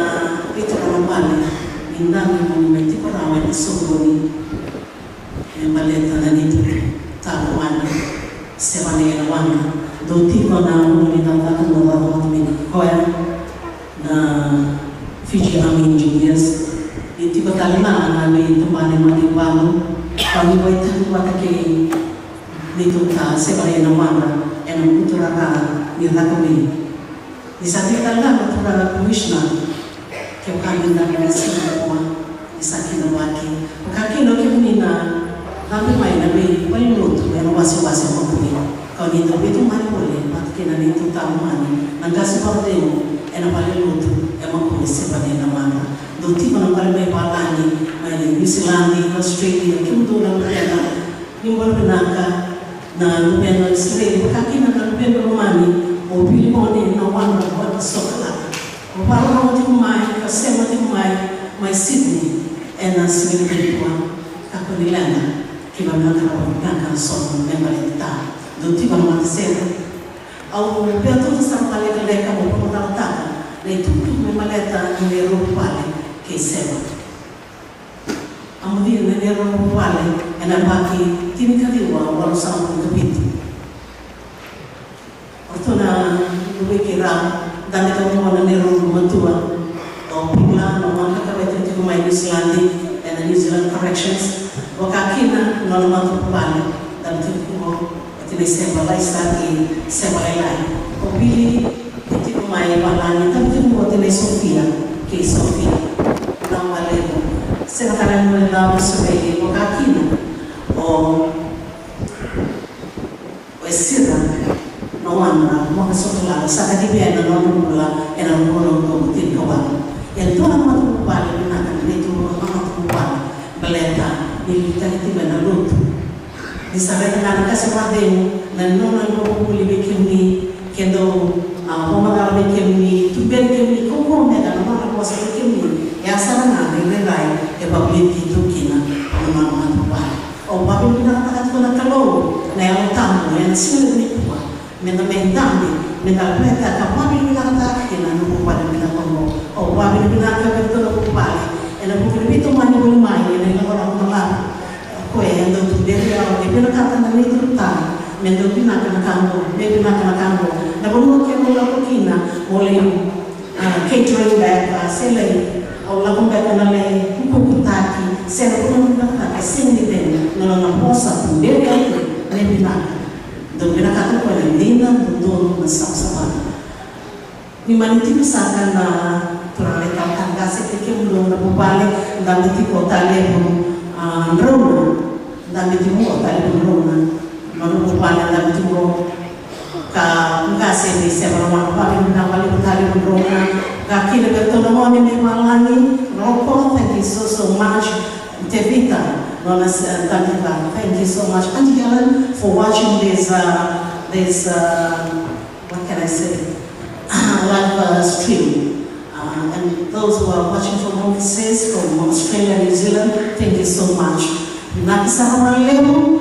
veituraga vale ni dabe mo ni mai tiko rawa ena soqoni. Me baleta na neitou tabu mai Sewa na Yanawaqa. Dou tiko na ulunivanua, na vakamotomoto koya na Fiji Army Engineers. Ni tiko tale ga na veitabana ni mataivalu, ka ni vakaitavi vata kei neitou ta Sewa na Yanawaqa ena buturara ni rakavi. Ni sa tiko tale ga na turaga commissioner, kevaka ni da na sega ni kua, ni sa kidavaki. Vaka kina o kemuni na cabe mai na veivalenilotu ena wasewase o Makui, ka o ni dau veitomani voli vata kei na neitou ta lomani na qase vakacegu ena valenilotu e Makui, Sewa na Yanawaqa. Dou tiko na gole mai valagi, mai Niusiladi, Australia, kemudou na luvena, ni bula vinaka. Na luvena o Isireli, vaka kina na luvena lomani o Vili Gone, na wana o Vata Sokalaka. O vakarorogo tiko mai, ka sema tiko mai, mai Sydney ena siga nikua. Kakua ni leqa, kevaka na ka vinaka na soqo me baleta. Dou tiko na matasere. Au via tu sara vakalekaleka mo vakamacalataka na itukutuku me baleta na neirau vale kei Sewa. A muria na neirau vale ena yabaki tinikaciwa walusagavulu ka vitu. O ratou na luvei keirau, dabe tiko qo na neirau matua, o Pula, na waqaqa ka vei tiko mai Niusiladi ena New Zealand Corrections. Vaka kina na nona matavuvale, dabe tiko qo, o tinai Sewa Laisa kei Sewa Lailai. O Vili e tiko mai valagi, dabe tiko qo, tinai Sofia kei Sofia. Na vale, sega tale ni vale na Australia, vaka kina o, o Esira, na wana, Vata Sokalaka, sa kadivia na nona bula ena loma ni tinikawalu. E dua na matavuvale vinaka na neitou matavuvale, baleta ni liutaki tiko ena lotu. Ni sa raica ga na qase vakacegu na nona vakavuvuli vei kemuni, ke dou, a, vakamacala vei kemuni, tuberi kemuni, kaukauwa beka na nona vosa vei kemuni. E a sara ga na irairai e vakavinavinakataki tu kina na nona matavuvale. Au vakavinavinakataka tiko na Kalou na Yalo Tabu ena siga nikua. Meda mai dabe, meda laveta ka vakavinavinakataka kina na vuvale vinaka oqo. Au vakavinavinaka vei iratou na vuvale ena vuku ni veitomani voli mai ena ilakolako balavu. O koya e dau tuberi au, e vinakata na neitou ta me dau vinaka na ka oqo, me vinaka na ka oqo. Na vanua keirau lako kina, mo lai, a, catering beka, se lai, au lako beka na lai kukutaki, se na vanua vinakataki, e sega ni cegu na nona vosa tuberi au me vinaka. Dau vinakata o koya na dina, dodonu, na savasava. Ni mani tiko saka na turaga na italatala qase kei kemudou na vuvale, dabe tiko Talevu, a, Drauna, dabe tiko Talevu Drauna, na vuvale dabe tiko ka qase ni Sewa na Yanawaqa, vuvale Talevu Drauna, ka kina vei iratou na gone mai valagi, Roko, thank you so, so much, Tevita, nona, uh, dabe tiko, thank you so much, Auntie Helen, for watching this, uh, this, uh, what can I say? Live, uh, stream. Uh, and those who are watching from overseas, from Australia, New Zealand, thank you so much. Vinaka sara vakalevu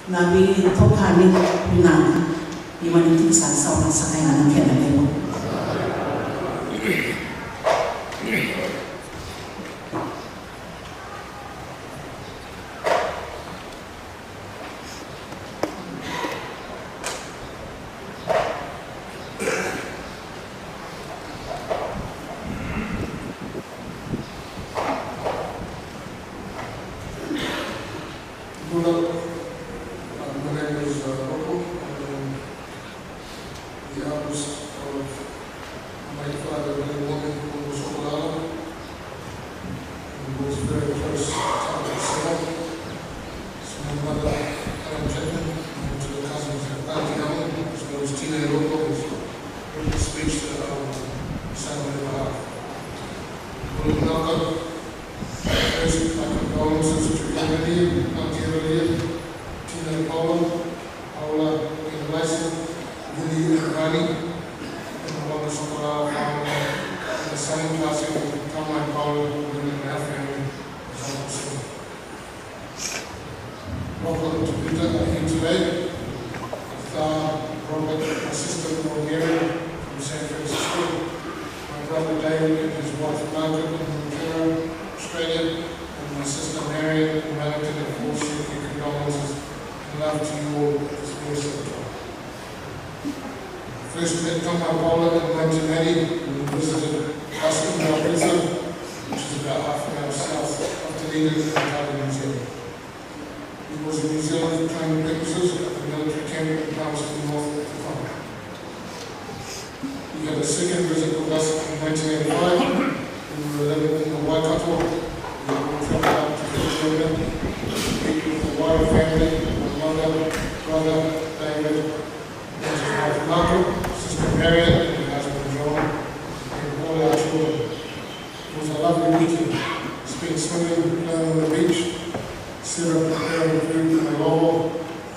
na veitokani vinaka. Ni mani tiko sara, sa vakasaka yani na kena levu. Bula, uh, my name is, uh, Roko. I'm the eldest of my father, William Morgan, Roko Sokalala. He was very close to Sewa. So my mother, Helen Chapman, and to the cousins, Auntie Helen, as well as Tina Roberts, who speaks to our assembly behalf. Lord Malcolm, first, my condolences to Evelyn, Auntie Evelyn, Tina Paula, Paula and Lysa, Lily and Rani, and the wonderful Paula, and the same passing, Tom and Paula, and their family. Welcome to Peter here today. Sir Robert, my sister Mary from San Francisco, my brother David and his wife Margaret in Ontario, Australia, and my sister Mary in Wellington, and full sympathy, condolences and love to you all at this very sad time. First met Tom and Paula in nineteen eighty when we visited Austin, Alberta, which is about half an hour south of Dunedin in Otago, New Zealand. He was in New Zealand for training purposes at the military camp in Palmerston North at the time. He had a second visit with us in nineteen eighty-five when we were living in the Waikato. We all travelled up to Fiji to meet with the wider family, my mother, brother, David, and his wife Margaret, sister Marion, and her husband John, and all our children. It was a lovely weekend. Spent swimming, playing on the beach, set up preparing food for the local,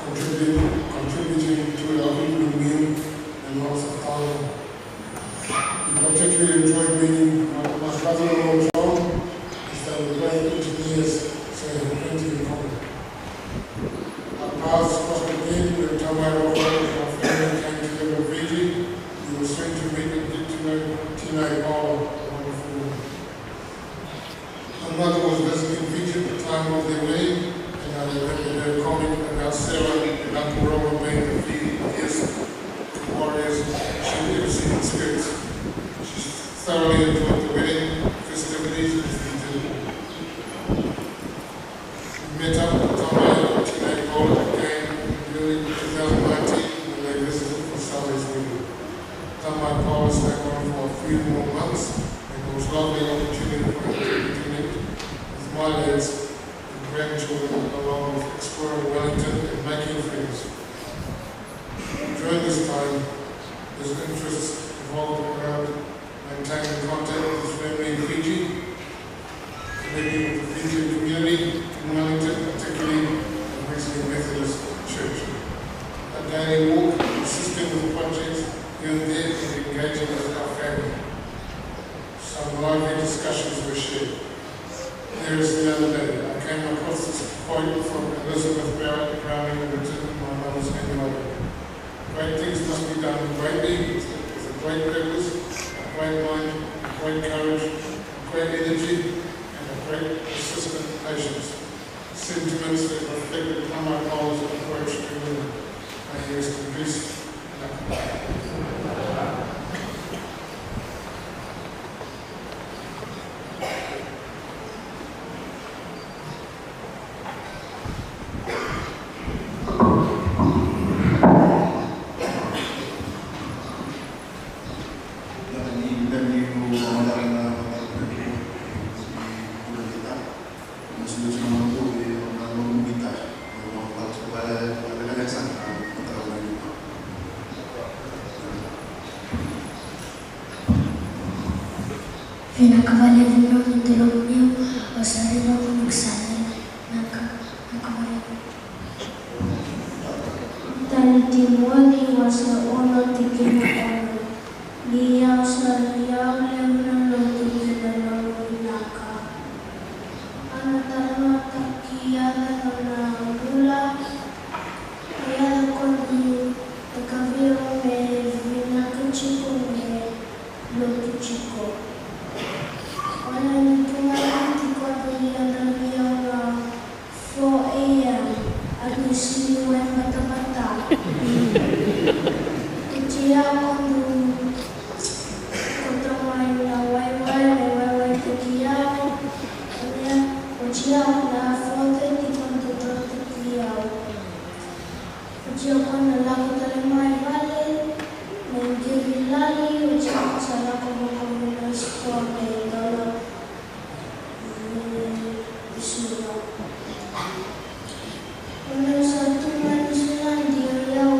contributing, contributing to our evening meal, and lots of fun. We particularly enjoyed meeting my, my brother-in-law John, as they were both engineers, so we had plenty in common. Our paths crossed again when Tamara Roberts and our family came to live in Fiji. We were soon to meet and get to know Tina and Paula, a wonderful woman. My mother was visiting Fiji at the time of their wedding, and I remember her comment about Sarah and Uncle Robert being the Fiji guest warriors she'd ever seen in skirts. She thoroughly enjoyed the wedding festivities as we did. We met up with Tamara and Tina Paula again in early two thousand nineteen when they visited for Sally's wedding. Tamara Paula stayed on for a few more months, and it was a lovely opportunity for her to reconnect with my lads and grandchildren, along with exploring Wellington and making friends. During this time, his interests revolved around maintaining contact with his family in Fiji, connecting with the Fijian community in Wellington, particularly the Wesley Methodist Church. A daily walk, assisting with projects here and there, and engaging with our family. Some lively discussions were shared. There is the other day, I came across this quote from Elizabeth Barrett Browning, written in my mother's handwriting. Great things must be done greatly, with a great purpose, a great mind, a great courage, a great energy, and a great persistent patience. Sentiments that reflected Tamara Paula's approach to women. May he rest in peace. Vinaka vakalevu na nomuni dau lomani au, au sa raica au na sa vinaka, vinaka vakalevu. Tani Timoci wase ono tikina ono. Ni yausari au levu na lotu kei na lolo vinaka. Au na talanoataki yaca na bula, yaca kodu e kavira me vinaka tiko me lotu tiko. Ona ni tu mai lotu kodu ni yadra vei au na four a.m. a tu sini wai batabata. Oti au kodu koto mai na waiwai me waiwaitaki au. Oti au na four thirty kodu droptaki au. Oti au kodu na lako tale mai vale me qiri lali. Oti au sa lako vakavinaka sitoa me dola. Ona sa tu mai Niusiladi o yau,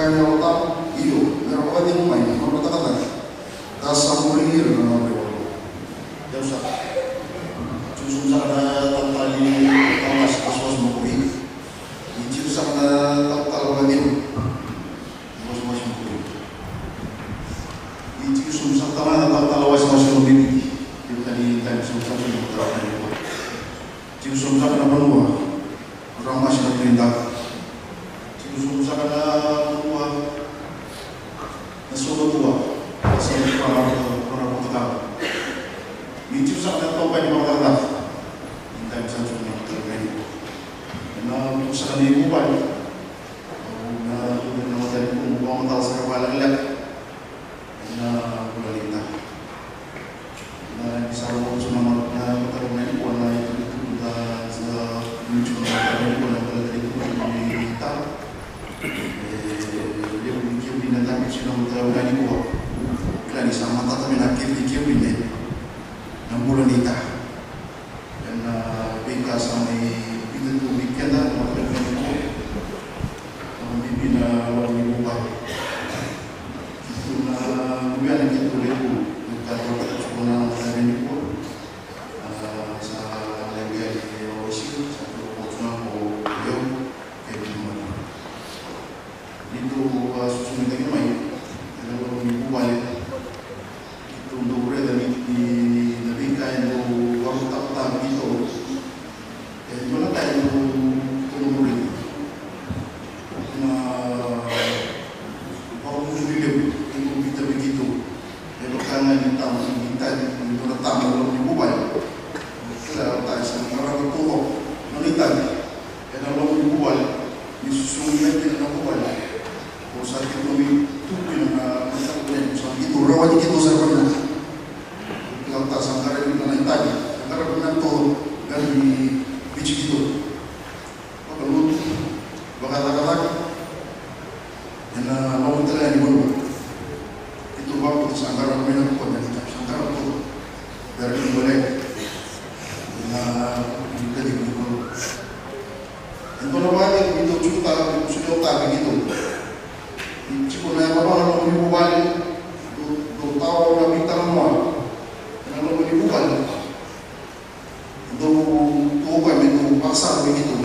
Ka ni Yalo Tabu, io, me ra vakacegu mai na nodra cakacaka. Ka sa muri ira na nodra iwalewale. Dou sa tiko sobu saka na talatala ni talatala wasewase makuri. Ni tiko saka na talatala vakacegu. Wasewase makuri. Ni tiko sobu saka tale ga na talatala wasewase makuri. Tiko tani tani sobu saka na talatala. Tiko sobu saka na vanua. Ramasi na Tui Daku. Tiko sobu saka na vanua na Sovatua. Sa i Rana Rana Rotakawa. Ni tiko saka na toka ni vakacakacaka. Ni tiko saka na toka ni. Na saka ni vuvale. Na na matani kumu vakamatala saka vakalekaleka. Ena bula ni ta. Na ni sa rogo tu na ma-, na mataka vinaka nikua na itukutuku da sa mutu na mataka vinaka nikua na baleta ni tukutuku ni ta. E, levu ni kemuni na dabe tu na mataka vinaka nikua. Kila ni sa matata me na kemuni kemuni na bula ni ta. Ena veika sa mai biuta tu vei keda na mataka vinaka nikua. Na bibi na loma ni vuvale. Keitou na luvena keitou levu na ka e vakataki tiko na mataka nikua. A, sa levu yani e Osi, sa tu ko tuna ko Yau, kei Bimani. Ni tou a susumitaki mai ena loma ni vuvale. Keitou dau raica ni, ni na veika e dau vakatapatapa keitou. E dua na ka e dau, dau raica. Na vakavuku ni levu e dau biuta vei keitou. E vaka ga ni tama ni itavi, ni dua na tama ena loma ni vuvale. Kila, au tagi sa na qarava taucoko na nona itavi ena loma ni vuvale. Ni susugi mai kina na vuvale. Ko sa keitou mai tu kina na, na, na, ko sa keitou rawati keitou sara vinaka. Kila, au tagi sa qaravi na nona itavi, sa qaravi na taucoko, qaravi Viti keitou. Vakalotu, vakacakacaka. Ena loma tale ga ni vanua. Keitou vakabauta sa qaravi mai na koya na itavi, sa qaravi tu. Qaravi tu bale. Ena, ena kacivi ni vanua. E dua na vakacegu keitou tiko taka, keitou soli ota vei keitou. Ni tiko na yavana na loma ni vuvale, dou, dou tawa na veitalanoa. Ena loma ni vuvale. Dou, dou koya me dou vakasama vei keitou.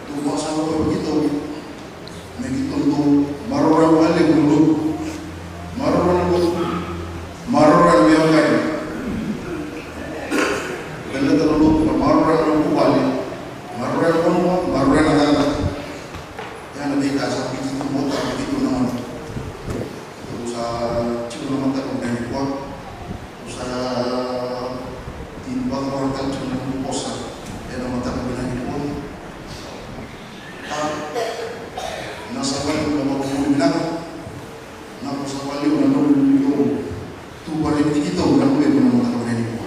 Dou vakasama vei keitou. Me keitou dou maroroya vakalevu na lotu. Maroroya na lotu. Maroroya na veiwekani. Baleta na lotu na maroroya na vuvale. Maroroya na vanua, maroroya na cakacaka. Ya na veika sa keitou dau vota me keitou na gone. Dou sa tiko na mataka vinaka nikua. Sa tini vakavara tale tiko na noqu vosa ena mataka vinaka nikua. A, na sa vakalevu na vakavinavinaka. Na sa vakalevu na noqu tu vakarevi tiko na noqu ena mataka vinaka nikua.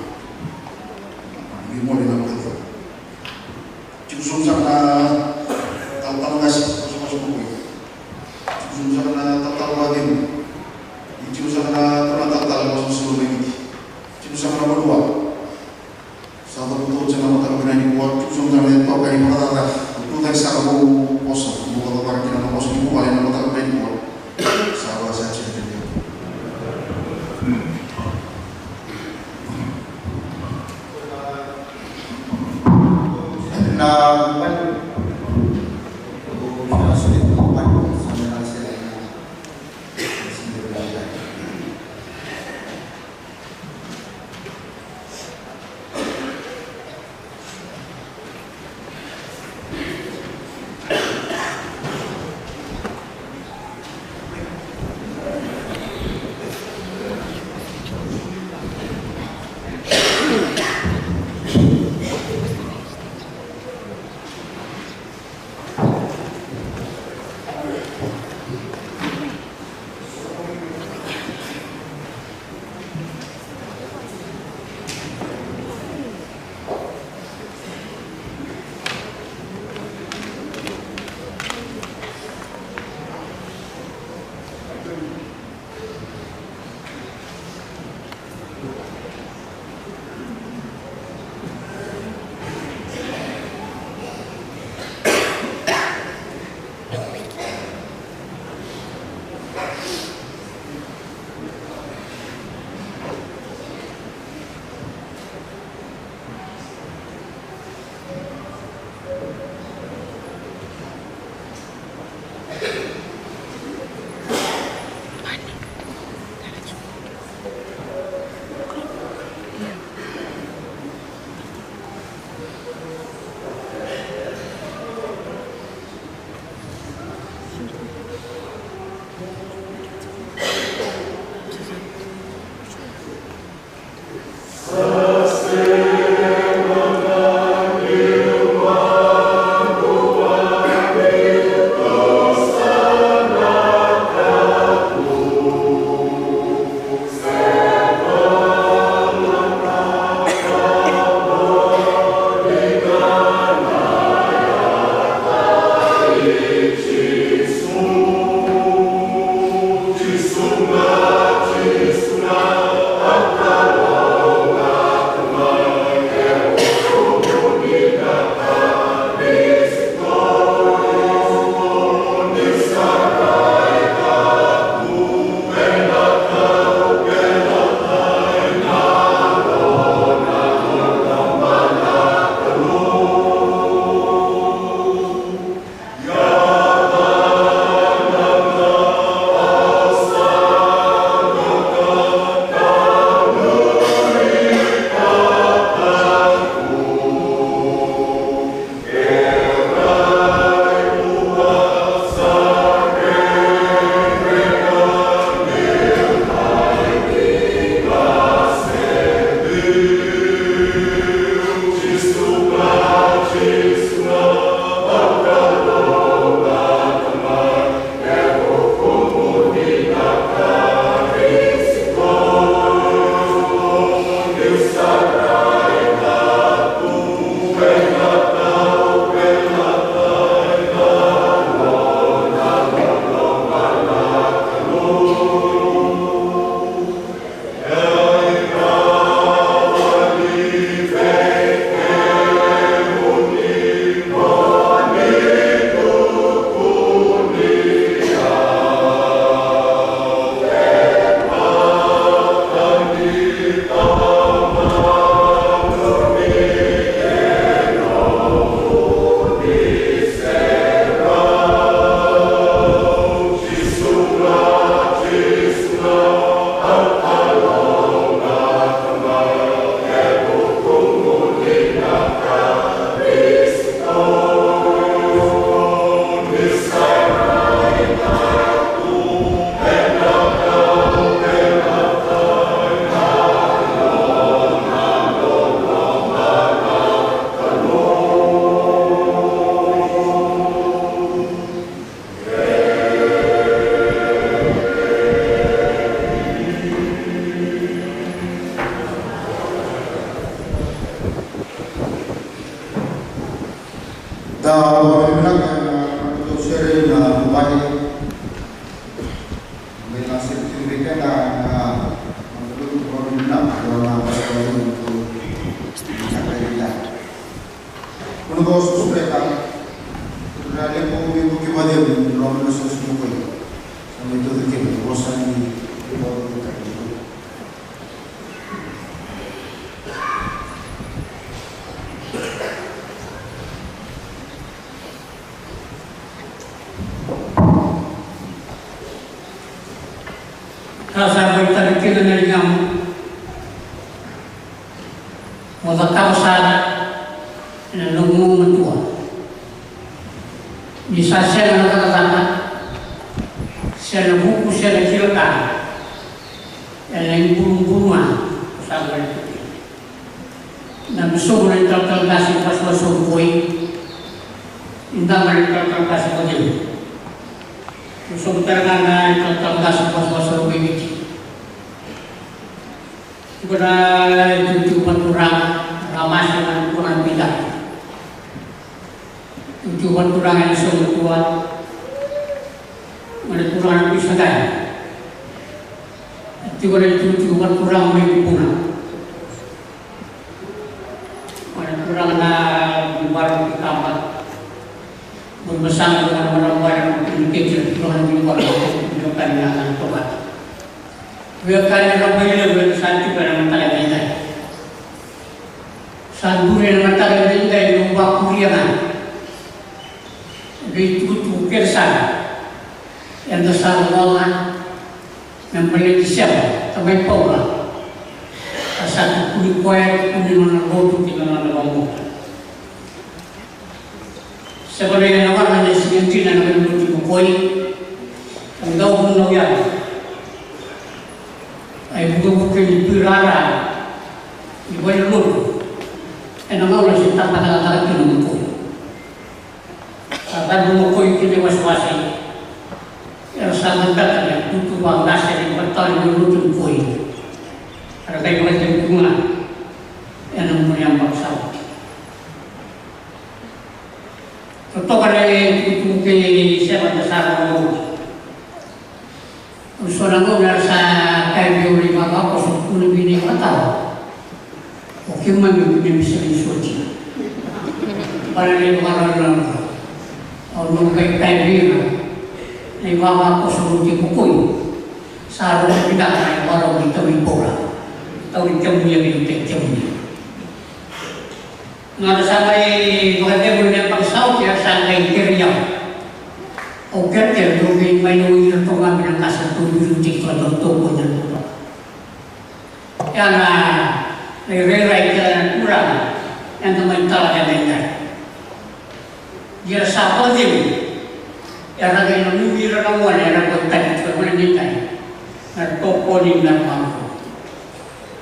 Ni mole na vakalevu. Tiko sobu saka na talatala qase, wasewase makoi. Tiko sobu saka na talatala vakacegu. Tiko saka na talatala wasewase makoi. Tiko saka na vanua. Sa cavuta oti na mataka vinaka nikua. Tiko sobu saka na itokani vakacakacaka. Tucake saka vou vosa, vou vakacakacaka kina na vosa ni vuvale na mataka vinaka nikua. Sa vakasakiti. Na Da vakavinavinaka ena nodatou sere na vuvale. Mai na sere tiko vei keda na nodatou vakavinavinaka ena nodatou sere. Kua ni ko susuka. Kua ni levu me vuki vacegu ni loma ni soso ni koi. Sa mai tucake na vosa ni vosa ni koi. Ka sa mai tale kina na ligamu. Mo cakava sara ena nomu matua. Ni sa sega na cakacaka, se na vuku, se na kila ka, ena ibulubulu ga o sa gole tu kina. Na bisopu na italatala qase ni wasewase o Vukoi, ni dama na italatala qase o Vukoi. Bisopu tale ga na italatala qase ni wasewase o Viti. Tiko na itikotiko vakaturaga, na masi na turaga na Pita. Itikotiko vakaturaga ena Soqotua, na turaga na Kuisakai. Tiko na itikotiko vakaturaga mai Kubuna, na turaga na Vivaro ki Kaba. Bui masana na turaga na Vivaro, na turaga na Vivaro, na turaga na Vivaro. Veiwekani na Rabailevu era sa tiko ena mataka edaidai. Sa duri ena mataka edaidai na vakuria ga. Veitukutuku kece sara eda sa rogoca me baleti Seba, tamai Paula. A sa tukuni koya, tukuni nona lotu kei na nona vakabauta. Seba na iyaya na wara na siga dina na valenilotu i Vukoi. Ka dau vunau yaco. A ivukevuke ni tuirara ni valenilotu ena gauna se tabacakacaka kina o Vukoi. Sa cabe o Vukoi kina i wasewase. Era sa cabeta na itutu vaqase ni matau ni valenilotu i Vukoi. Era qai vakacegu tu ga ena mua ni yabaki sa oti. Totoka na itutu kei Gauna era sa kaya vei au na ivavakoso, tukuna vei na iVakatawa, o keimami keimami sa lai soti. Bale na ivakarau na au na kai kaya vei ira na ivavakoso, rau tiko koi. Sa rau vinaka na ivakarau ni tauri Paula, tauri kemuni, a vei utai kemuni. Nona sa mai vakacegu na yabaki sa oti, era sa qai kere au. Au kerekere, au vei mai na ui iratou ga mai na qase, ratou veivuke tiko, ratou tokoni, ratou toka. Ia na irairai kei na turaga eda mai tala keda edai. Ia era sa vakacegu, era qai nanumi ira na gone era vakataki tiko e gone ni dai, me ra tokoni, me ra vakaoqo.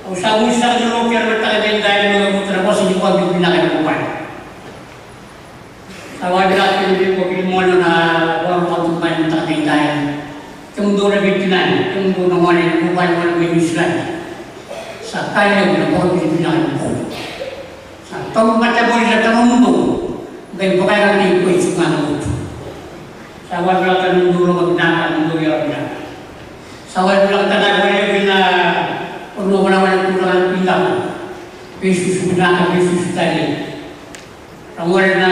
Au sa gusu saka ni lotu era mataka edaidai, me cavuta na vosa ni vakavinavinaka ena vuvale. Sa vakavinavinaka kina vei iko, kemuni na vakarorogo tu mai na mataka edaidai. Kemudou na veitinani, kemudou na gone ni vuvale, gone mai Niusiladi. Sa ka levu na vakavinavinaka ni Paula. Sa tauvimate voli na tamamudou, qai vakayagataki koya tiko ga na lotu. Sa vakavinavinaka na nomudou loma vinaka, nomudou yalo vinaka. Sa vakavinavinaka tale ga vei na vanua, vanua, vanua, turaga na Tui Daku. Veisusu vinaka, veisusu tale. Ra gole na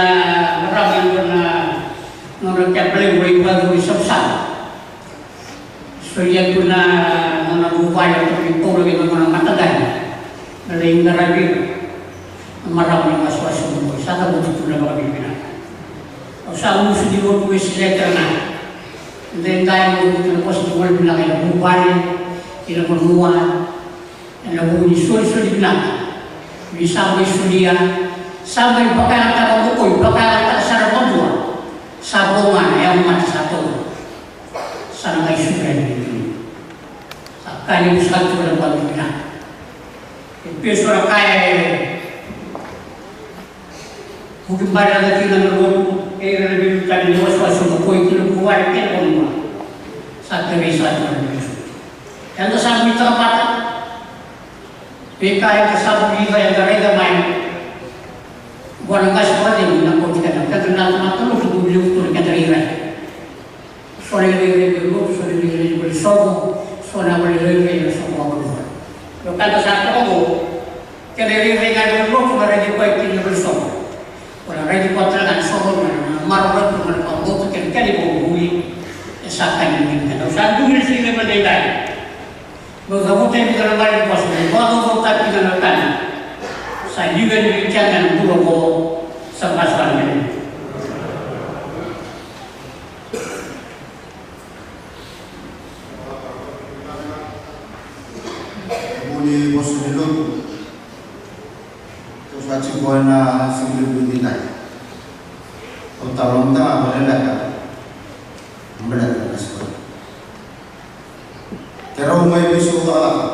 marama e dua na nona keba levu, lai vakacuru i Savusavu. Solia tu na nona vuvale o Tui Paula kei na nona mataqali me lai qaravi ira na marama ni wasewase oqo. Sa cavuta tu na vakavinavinaka. Au sa gusu ni lotu Wesele tale ga edaidai, mo cavuta na vosa ni vakavinavinaka ena vuvale, ena vanua, ena vuku ni solisoli vinaka ni sa mai solia, sa mai vakayagataka o Mokoi, vakayagataka sara vakadua. Sa vo ga na yago mate sa tau, sa na qai suka yani. Sa ka levu saka tu na vakavinavinaka. E pesu na ka e vuki bale na kina na lotu kei ira na veiwekani ni wasewase o Mokoi kina vuvale kei na vanua. Sa kerei saka tu na veiwekani. Eda sa nuitaka vata. Veika eda sa vulica, eda raica mai. Vua na qase vakacegu na koti keda, keda na tamata lotu, vulica tu na keda rairai. So na irairai vei lotu, so na irairai vei soqo, so na vale irairai na soqo vakadua. Io, keda sa toka qo, keda irairai ga vei lotu, na raici koya kina vei soqo. Ko na raici koya tale ga na soqo, na maroroi, na maroroi, keda kena ivakavuvuli. E sa ka ni keda. Au sa dua na siga edaidai. Meu cavuta e vica na vale ni vosa, meu vakacaucautaka kina na tani. Sa liu yani vei keda na bula oqo, sa basa na mene. Vuni vosa ni lotu. Tou sa tiko ena siga levu edaidai. Au talanoataka ga vakalekaleka. Baleta na siga. Keirau mai veisau cakacaka.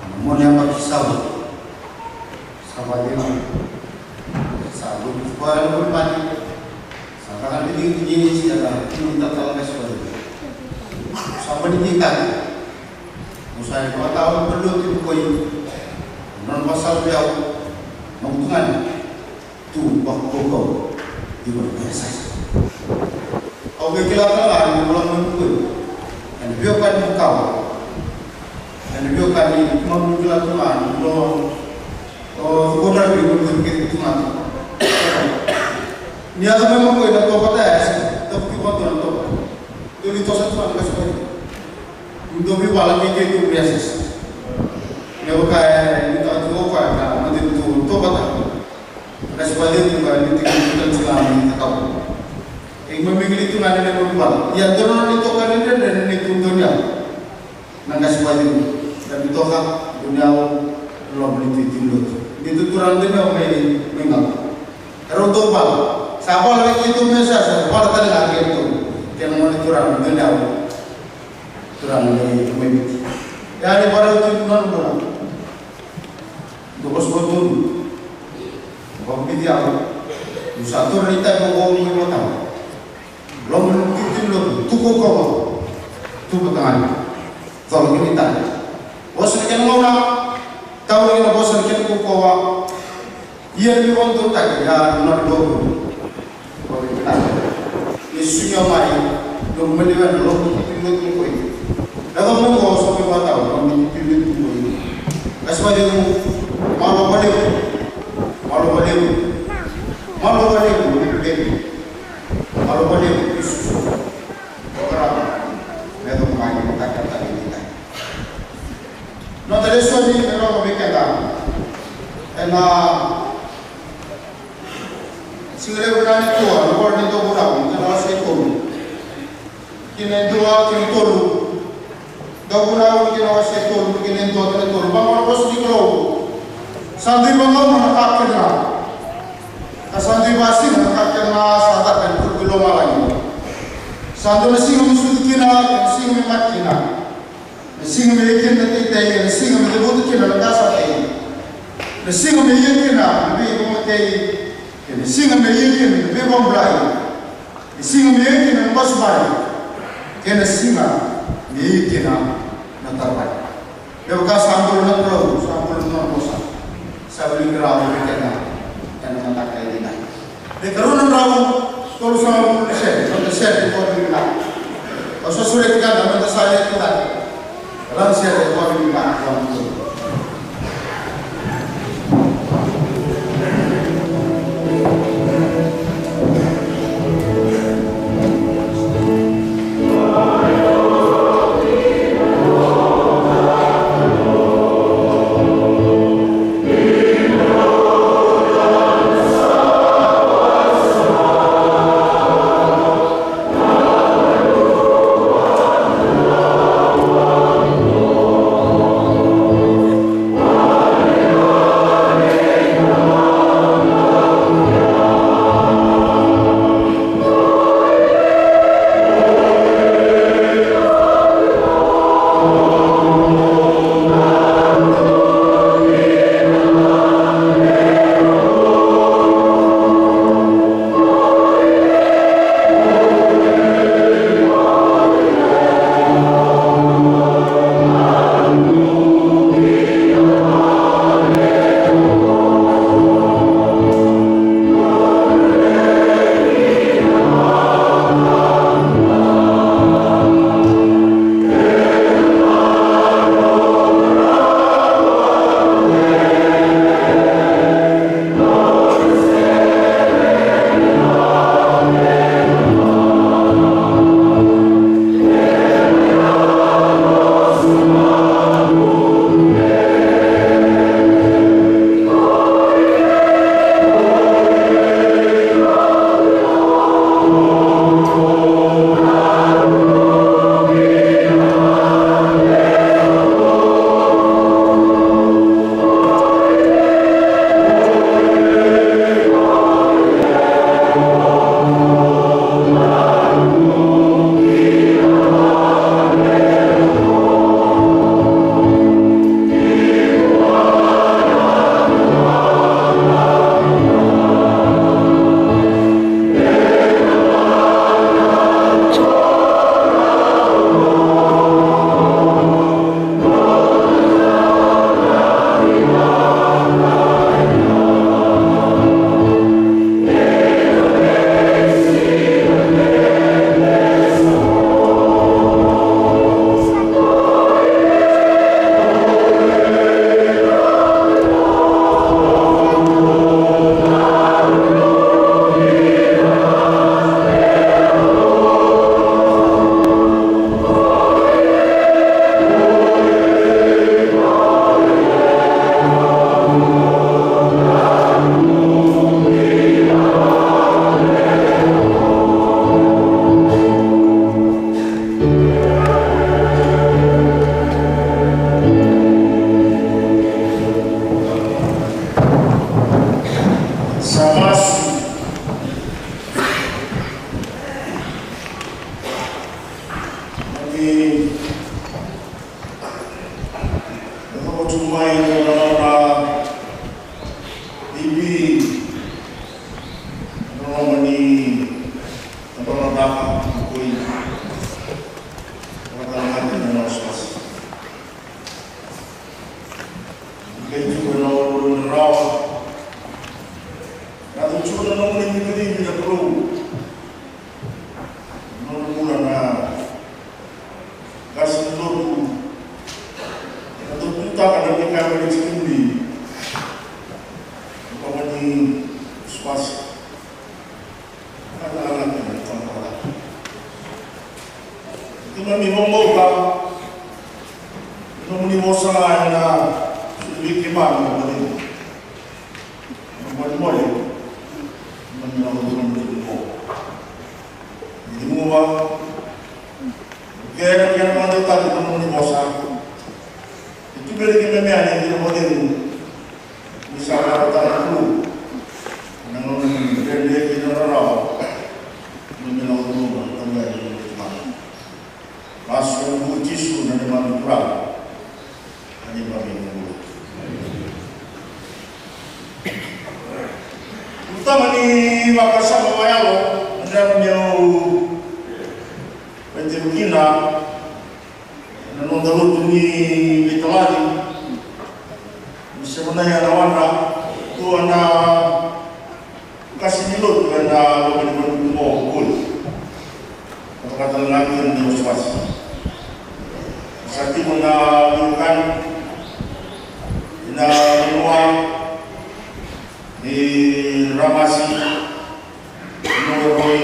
Na moni yabaki sa oti. Sa vakacegu. Sa lotu koya na vuli mate. Sa caka digidigi isi era kina tatala qase vakacegu. Sa mani digitaki. Au sa ivakatawa na lotu ni koi. Nona vakasala vei au. Noqu tugane. Tu vakaukauwa. Iko na kaya sasa. Au via kila tale ga ni bula mai vukui. Ena veiwekani makawa. Ena veiwekani keimami kila tale ga ni bula. O, o na veiwekani kei tu ga. Ni yaco mai vukui na toka vata ya, toka vata na toka. Dou ni tosa tu na qase vata. Ni dou veivala kei keitou via sasa. Me vaka e ni taka tu o koya na mate tu toka vata. Qase vakacegu ka ni tiko ni tiko na ni takau. E ima migili tu ga ni neimami vala. Ia dua na nona itoka ni dredre ni neitou dau ni yavu. Na qase vakacegu. Ka ni toka dau ni yavu. Loma ni tui tui lotu. Ni tu turaga dau ni yavu mai, mai galu. Erau dau vala. Sa vala vei keitou me sasa, vala tale ga keitou. Kei na gone turaga dau ni yavu. Turaga mai, mai Viti. Ia ni varau tu na nona bula. Dou vosa vakadodonu. Vakaviti au. Niu sa taura na itavi vou mai vata. Loma ni titini lotu, tu kaukaua. Tu vata ga. Cola kina itavi. Vosa na kena gauna. Taura kina vosa na kena kaukaua. Ia ni vakadodonutaki, ia na nona kaukaua. Ni susugi au mai, noqu maliwa na lotu, lotu ni koi. Tau mai qo sa mai vakatau, na noda tui levu tu qo. Kasi vakalevu, malo vakalevu, malo vakalevu, malo vakalevu, levu, malo vakalevu, Jisu. Vakarau, me yacova mai na mataka tale ni dai. Noda lesoni me rogo vei keda. Ena siga levu na Nikua, na ivola ni Dauvunau, na kena wase e tolu. Kena e dua, kena e tolu. Dauvunau, kena wase e tolu, kena e dua, kena e tolu. Vaqo na vosa ni Kalou. Sa dui vagauna na ka kece ga. Ka sa dui vakasina na ka kece ga sa caka ena vuku i lomalagi. Sa dua na siga me sucu kina, na siga me mate kina. Na siga me ia kina na teitei, na siga me cavuta kina na ka sa tei. Na siga me ia kina na veivakamatei, kei na siga me ia kina na veivakabulai. Na siga me ia kina na basubari, kei na siga me ia kina na taravai. Me vaka sa bula na Kalou, sa bula na nona vosa, sa wiliki rawa vei keda ena mataka edaidai. E karua na drau, tolusagavulu na sede, noda sede e koya vinaka. Au sa sureti keda meda sa yatu cake. Ka lako sede e koya vinaka, koya vinaka. Sa masu. Ni na coko tu mai na nona ivi, na nona mani, na nona daka, na koi. Na nona daka, na nona wasawasa. Ni kai tu ena olu na rawa. Na tu tu na nomuni cicivicivi na Kalou. Nona bula na qase ni lotu Keimami vakabauta na nomuni vosa ga ena soli vei keimami na vakacegu. Na molimoli, keimami na vakacegu. Ni muva, kei na kena vakadewataki na nomuni vosa. E tu vei keimami yani na vakacegu. Ni sa rawata na Kalou na gauna ni dredre kei na rarawa. Ni na ucuma na tamata ni tamata. Masu ena vuku i Jisu na neimami Turaga. Na neimami Kalou. Tama ni vakasama vakayalo, na neimami au vakatekivu kina. Na noda lotu ni veitalanoa ni Semana ya na wadra tu ana kasi ni lotu ena loma ni vanua o Koli. Na vakatale ga kina ni wasewase sa tiko na veiwekani ena vanua ni Ramasi. Noqu roi,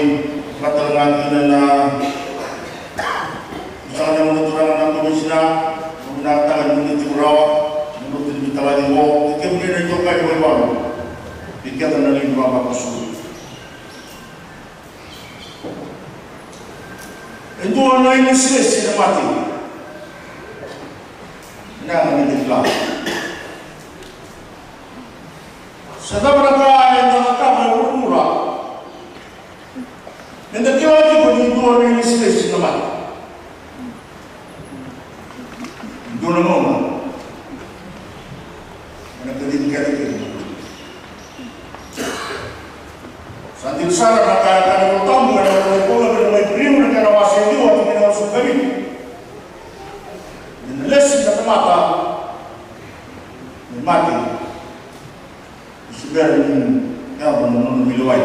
vata ga kina na, sa na noqu turaga na komisina, noqu na taga ni noqu tiko rawa, noqu tiko ni talagi qo, e kemuni na itokani mai valu, ni keda na lewe ni vavakoso. E dua na ilesilesi na mate. Na mate ni kila. Se cava na ka eda cakava e vuravura, meda kila tiko ni dua na ilesilesi na mate. Dua na gauna ena kacivi keda kina. Sa dina sara na ka e kaya na Vola Tabu ena Vola Tabu ena Iperiu na kena wase e ciwa, tikina e ruasagavulu ka vitu. Ni na lesi na tamata me mate. Ni se bera ni yaco na nona veilewai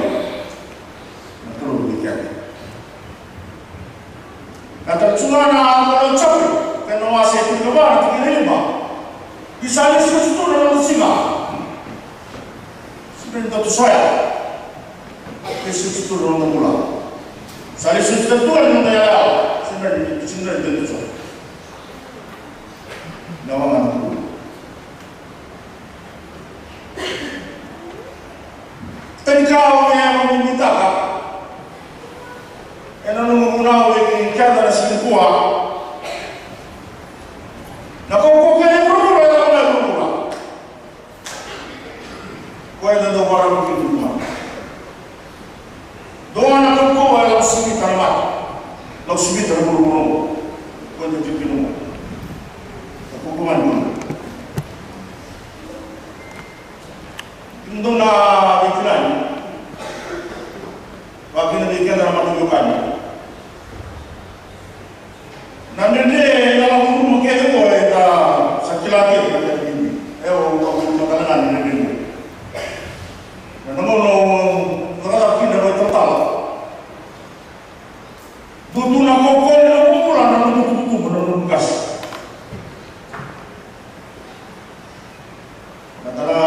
na Kalou vei keda. Na tara tu ga na Vola Jope, kena wase tinikava, tikina e lima. Ni sa lesu tu na nona siga. Se bera ni dua tu soya. Lesu tu na nona bula. Sa lesu tu na nona yalayala. Se bera ni, se bera ni dua tu soya. Na waga na bula. Tani ka au via vakabibitaka ena noqu vunau vei keda na siga nikua. Na kaukaua kece e vuravura, e lako mai vuravura. Koya eda dau vakarau kina nikua. Dua na kaukaua e lako sivita na mate. Lako sivita na vuravura. Koya eda tiko kina. Na kaukaua ni mate. Dua na veitilani vakakina vei keda na mataveiwekani. Na dredre na lako curuma kece qo eda sa kila kece na kena bibi. E, au, au curuma tale ga na dredre qo. Na gauna au cakacaka kina na vakaitalatala. Dua tu na kaukaua ni noqu bula na noqu tukutuku, na noqu qase. Na tara,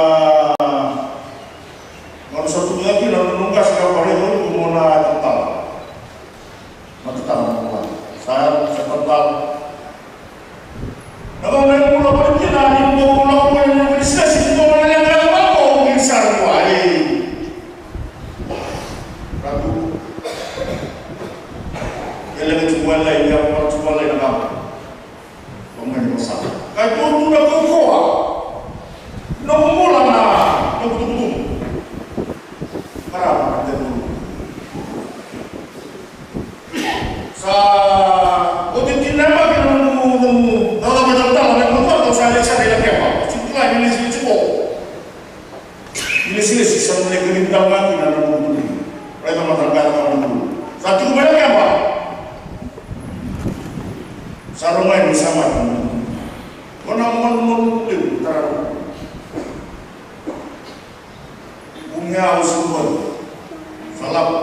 gauna sa tubu cake kina na noqu qase, ka vakaraica o iko mo na tatala. Na tatala na noqu qase. Sa, sa tatala. Na gauna e bula voli kina ni noqu lako mai na noqu ilesilesi, ni noqu na leqa lako, ni sa rua, e. Ratu. E leqa tiko mai lai, e a tiko mai lai na gaba. Ka mai ni vosa. Ka dua tu na kaukaua. Noqu bula na noqu tukutuku. Marama na tevulu. Sa oti tini na yabaki na noqu, noqu, noqu cakacaka ena noqu, sa lesu sara i Lakeba. Sa tu ga ni lesilesi tiko. Ilesilesi sa na lai kalivi tale ga kina na noqu tui. Raica mada na ka e cakava na Kalou. Sa tiko mai Lakeba. Sa rogoci ni sa mate na noqu tui. Ko na manumanu levu tara. Vuni au sa mate. Sa lako.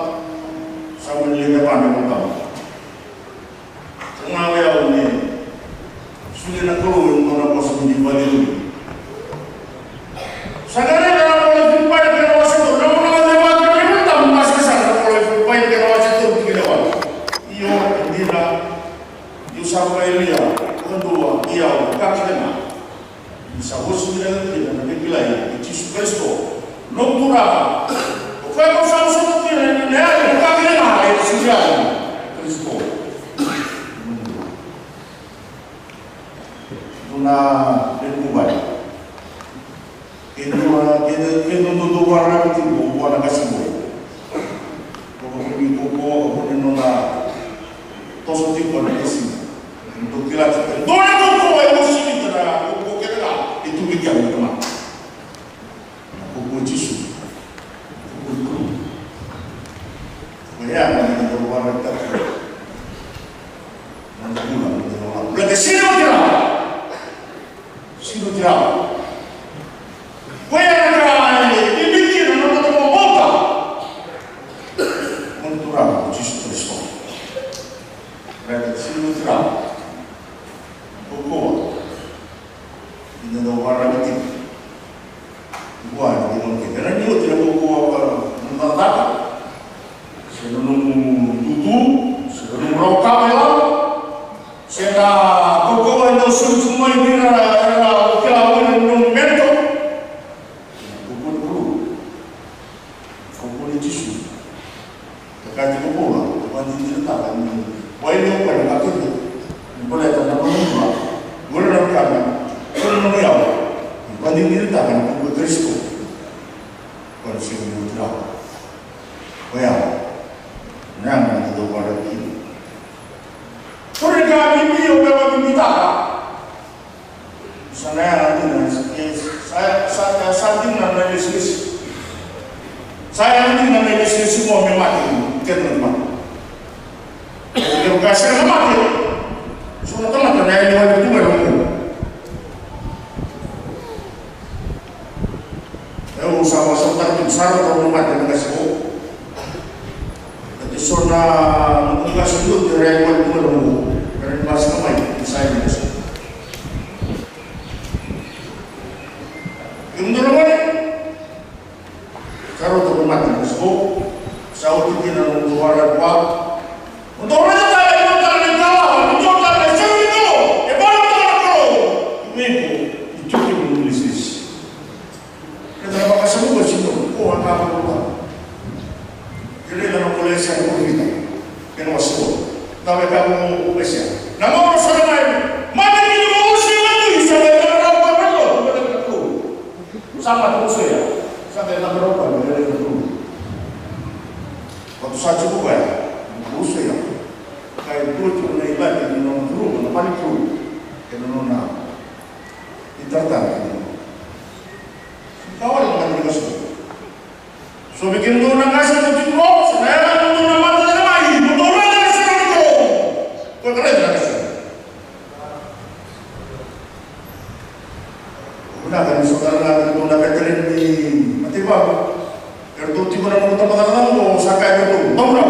Sa mani leqa vata na matau. Sa na wea au me solia na Kalou e dua na vosa ni vakacegu. Sa qai raica na ivola i Filipai na kena wase tolu, na gauna au cevata na iVolatabu, au qai saga na ivola i Filipai na kena wase tolu tikina e walu. Io, e dina. Sa vakayalia vakadua vei au na ka kece ga. Ni sa vosa vinaka kina na veikilai i Jisu Karisito, noqu Turaga. O koya kau sa vosota kina na yali na ka kece ga e sivia na Karisito. Dua na levu vale. Ke dua, ke, ke dua dodonu vua na Viti, vua na qase qo. Ko vuni ko, ko vuni nona toso tiko na qase. Dou kila tiko. Dua na kaukaua e uasivi tiko na kaukaua kece ga e tu vei keda na tamata. Na kaukaua i Jisu. Kaukaua i Kalou. Koya na dodonu vua na Viti. Na dodonu vua na Viti. Sega ni oti rawa. Sega ni oti rawa. Koya na ka e bibi kina na noda vakabauta. Noda Turaga o Jisu Karisito. Raica, sega ni oti rawa. Kaukaua. Ni da dau vakararavi tiko. Vua ni dau kece. Era ni oti na kaukaua, nomu cakacaka, se na nomu itutu, se na nomu rawa ka mai lava. Se na kaukaua e dau soli tu mai vei ira, era kila o ira na nomu mentor. Kaukaua ni Kalou. Kaukaua ni Jisu. Ka kaya tiko o Paula, vakadinadinataka ni wai ni o koya na ka kece. Ni baleta na nona bula, qori na wekana, qori na nona yawa. Vakadinadinataka na kaukaua i Karisito. Koya na sega ni oti rawa. Koya. Na yaga na dau vale kina. Qori na ka bibi au vakabibitaka. Sa na yaga dina, e, sa, sa, sa dina na ilesilesi. Sa yaga dina na ilesilesi qo me mate, keda na mate. Ke o ka sega na mate, so na tamata na yali wale tu mai na qo. Au sa vakasamataka tiko sara na mate na qase qo. Baleta so na noqu qase qo e rai mai na noqu, e rai mai na qase mai, e sa yali qase. Kemudou na gone, sa rauta na mate na qase qo. Sa oti kina na noqu vakarau vua. Mo dou raica tale, mo dou tale na ikalawa, mo dou tale na isevu ni Kalou, e vakarautaka na Kalou vei iko, ni tiko kina na ilesilesi. Keda na vakasama qo e sega ni dua na ka vakaloutaka. Kerei na noqu Aisea na parofita, kena wase ono. Cava e kaya o Aisea? Na gauna sa na mai mate kina o Usaia na tui, sa qai caka rawa o koya na lotu vata kei na Kalou. Sa mate o Usaia, sa qai caka rawa o koya na lotu. Vatu sa tiko o koya, o Usaia. Ka e dua tiko na ilati ni nona curuma na vale ni Kalou, kei na nona itaratara kei na nona. Ka wale na ka ni qase. So vei kemudou na qase mo tiko, so na yala mo dou na mata tale mai, mo dou raica na sere ni Kalou. Ko ka raica na sere. Vinaka ni so tale ga ni dou na veteran ni mataivalu. Eratou tiko na nomu tabacakacaka qo, sa kaya vei iratou, dou na.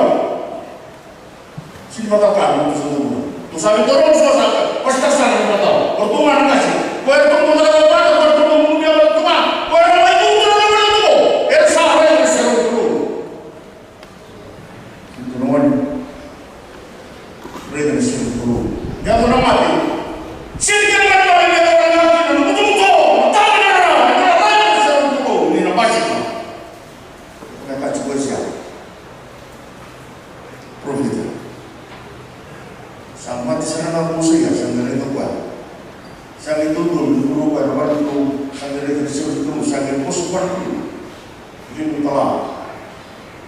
Sega ni matata na nomu sa dou. Tou sa veitoroni so sa ka, pasitaka sara na matata. O ratou ga na qase. Ko iratou dou na matata, ko iratou dou na matata, ko iratou mai dou na matata. Era sa raica na sere ni Kalou. Kemudou na gone. Raica na sere ni Kalou. Yaco na mate. Sega ni kena mate, raica na mate, na butobuto, na tagi na rara, na rara na sere ni Kalou, ni na basika. Na ka tiko Aisea. Parofita. Sa mate sara ga o Usaia, sa qai raica o koya. Sa qai dodonu me curu o koya na vale ni Kalou, sa qai raica na sere ni Kalou, sa qai vosa o koya na Kalou. Vei iko tala.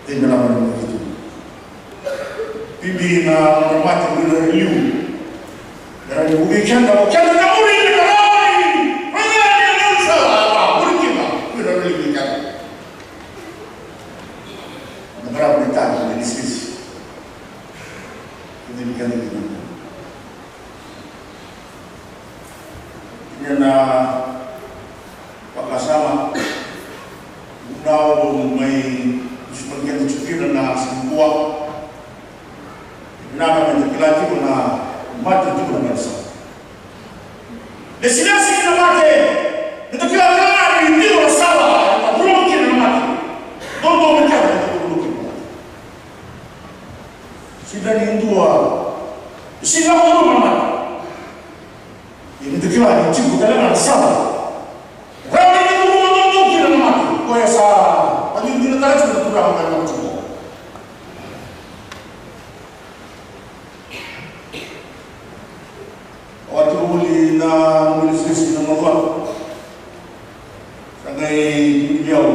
Tei me lako na nomu itutu. Bibi na nona mate, o ira era liu. Era liu vei keda, o keda na muri, na rawa ni. Raica ni na liu sa, a, muri kina. O ira era liu vei keda. Na qarava na itavi ni ilesilesi. Keda vei keda kina. Ia na vakasama, au mai dusimaki keda tiko kina na siga nikua. Vinaka meda kila tiko na mate tiko na veisau. Lesilesi na mate, meda kila tiko na mate, tiko na sala, na vuluki na mate. Dodonu me kila na vuluki na mate. Sega ni dua Sega ni lako curuma na mate. Ia ni da kila ni tiko tale ga na sala. Rawa ni da curuma dodonu kina na mate. Koya sa vakadinadinataka tiko na Turaga mai na Maciu. Au a tiko voli na nomuni sesi na matua. Sa qai tukuni vei au.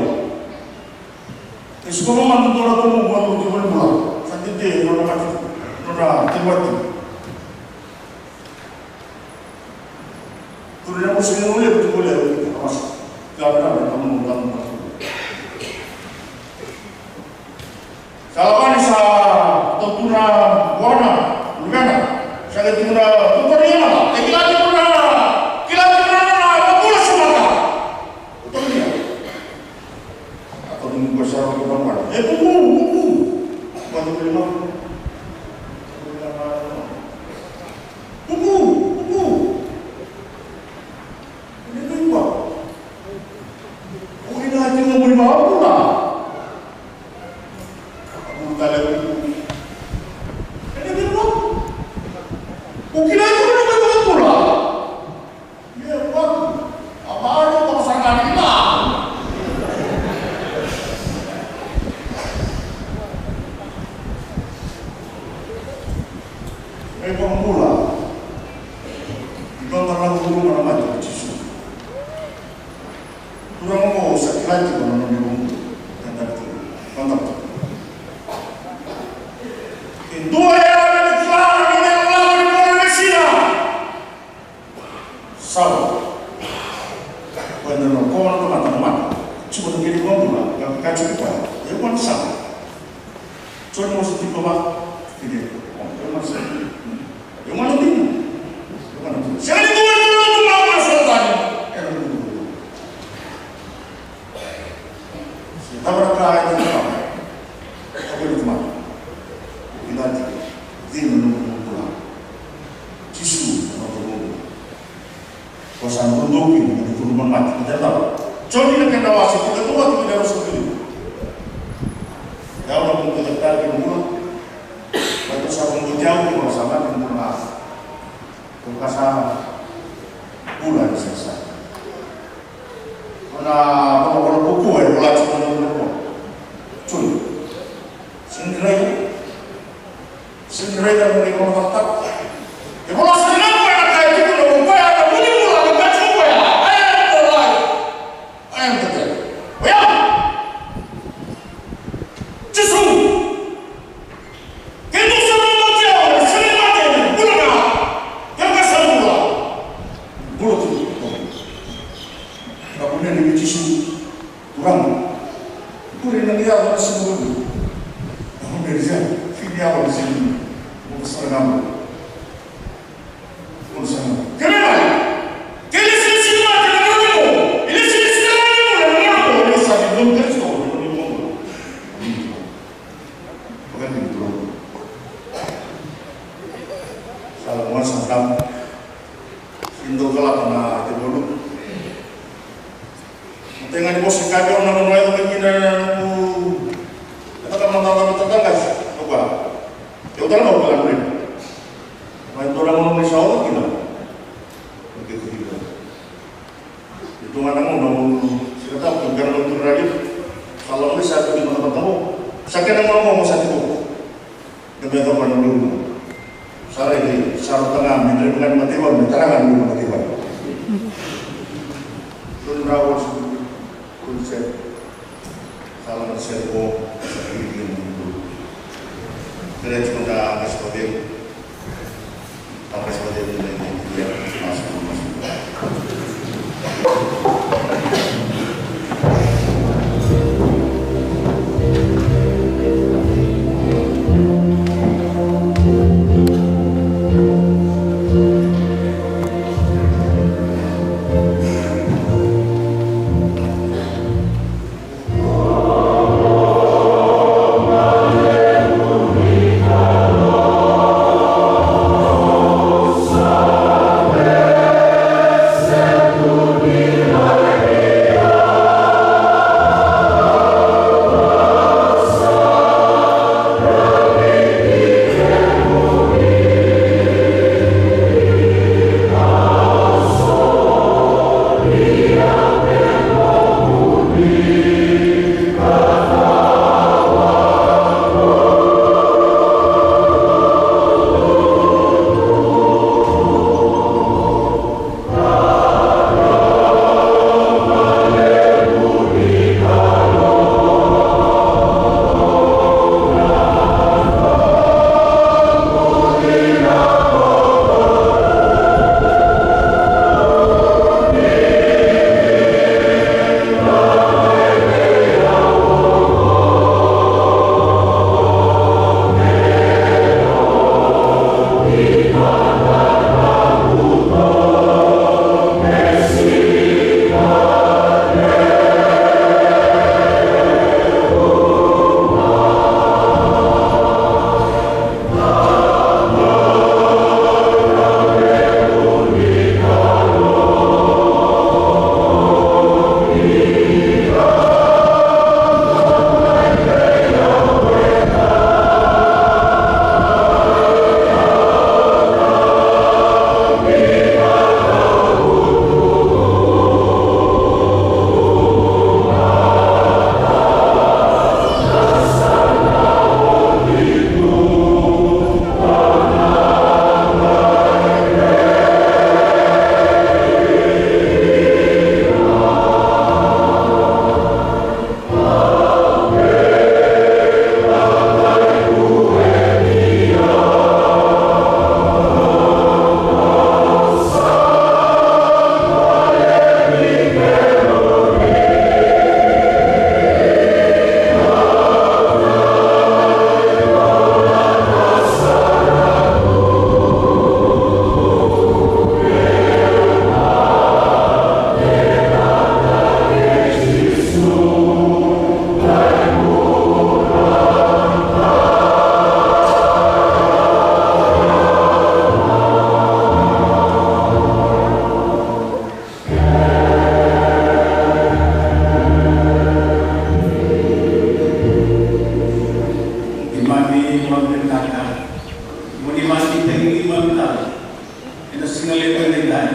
E sikovi mada dua na tomo vua na oti voli bula. Sa dede nona mate. Nona tevati. Turi na musu ni ule, turi ule, ule, ule, ule. Ka vena, vena, vena, vena, vena. Sa lako yani sa tau tu na vua na luvena. Sa qai tu na kokoria na, e kila tiko na, kila tiko na, na, na, na bula sa mata. Kokoria. A kokoria sa rau tu na vua. E bubu, bubu. Bubu, bubu. Bubu, bubu. Ena vei vua. O ina tiko mai vua bula. Bubu tale. Ena vei vua. O kila tiko na mai vua bula. Ia vua. A vua tiko sa na kila. Mai vua bula. Iko na lako curuma na mate ko Jisu. Turaga, o sa kila tiko na nomu ivakabula. Ka dau tu. Ka dau tu. E dua e rawa ni kila na nomu ivakabula ni Mesia. Sava. Koya na nona, koya na tamata na mate. Tiko na kena ivakabula, ka, ka tiko koya. E vua na sala. Joni wase tinikava. Kini. E vua na sala. E vua na dina. E vua na dina. Sega ni dua e dua na dua na sala tani. E na dua. Se cava na ka e cakava. Ka vei na tamata. Kila tiko. Cei na nomu bula. Jisu na nomu bula. Ko sa dodonu kina ni curuma na mate, ni cava? Joni na kena wase, tikina e dua, tikina e ruasagavulu ka lima. Au na bula tale kina bula. Ko sa bula tale kina bula, sa mate kina bula. Ko ka sa bula ni sa sa. Ko na bula, bula buku e bula tiko na bula. Joni. Sega ni raica. Sega ni raica na nomu ivalavala ca. E vola sara ga o koya na ka e tukuna o koya na vunibula, na ka e tukuna o koya, I am the life. I am the life. O yau. Jisu. Ke dou sa lomani au, sega ni mate, bula ga. Kevaka sa bula. Bula tu. Ka kunei vei Jisu. Turaga, kuri na ni yawa na simu. Na home rizia, fini yawa na simu. Mo sara na mo. Mo sara na mo. Kena mai. Kena sili sili mate na mo. Ile sili sili mate na mo. Ile sa ni mo. Ile sa ni mo. Pakati ni turaga. Sa mo sa na. Sini dau kalaka na tevolu. Matai ga ni vosa e kaya au na noqu yaco mai kina na noqu, e taka mada na mataqali. Noqu a. Au tale ga au kila na raica. Mai dua na gauna mai sa oca kina. Okei, okei. E tu ga na gauna au sega tale ga au kila na raica. Sa lako mai sa tu kina na mataqali. Sa kena gauna au sa tiko. Dou me yacova na Kalou. Sa rairai, sa rauta ga me draiva ga ni mataivalu, me tara ga ni mataivalu. Dou na rawa se, dou se, sa la na se ko, sa kiri kiri na Kalou. Kere tiko da ka sa vei, da ka sa vei, da ka sa vei. Keimami tale ena siga levu edaidai.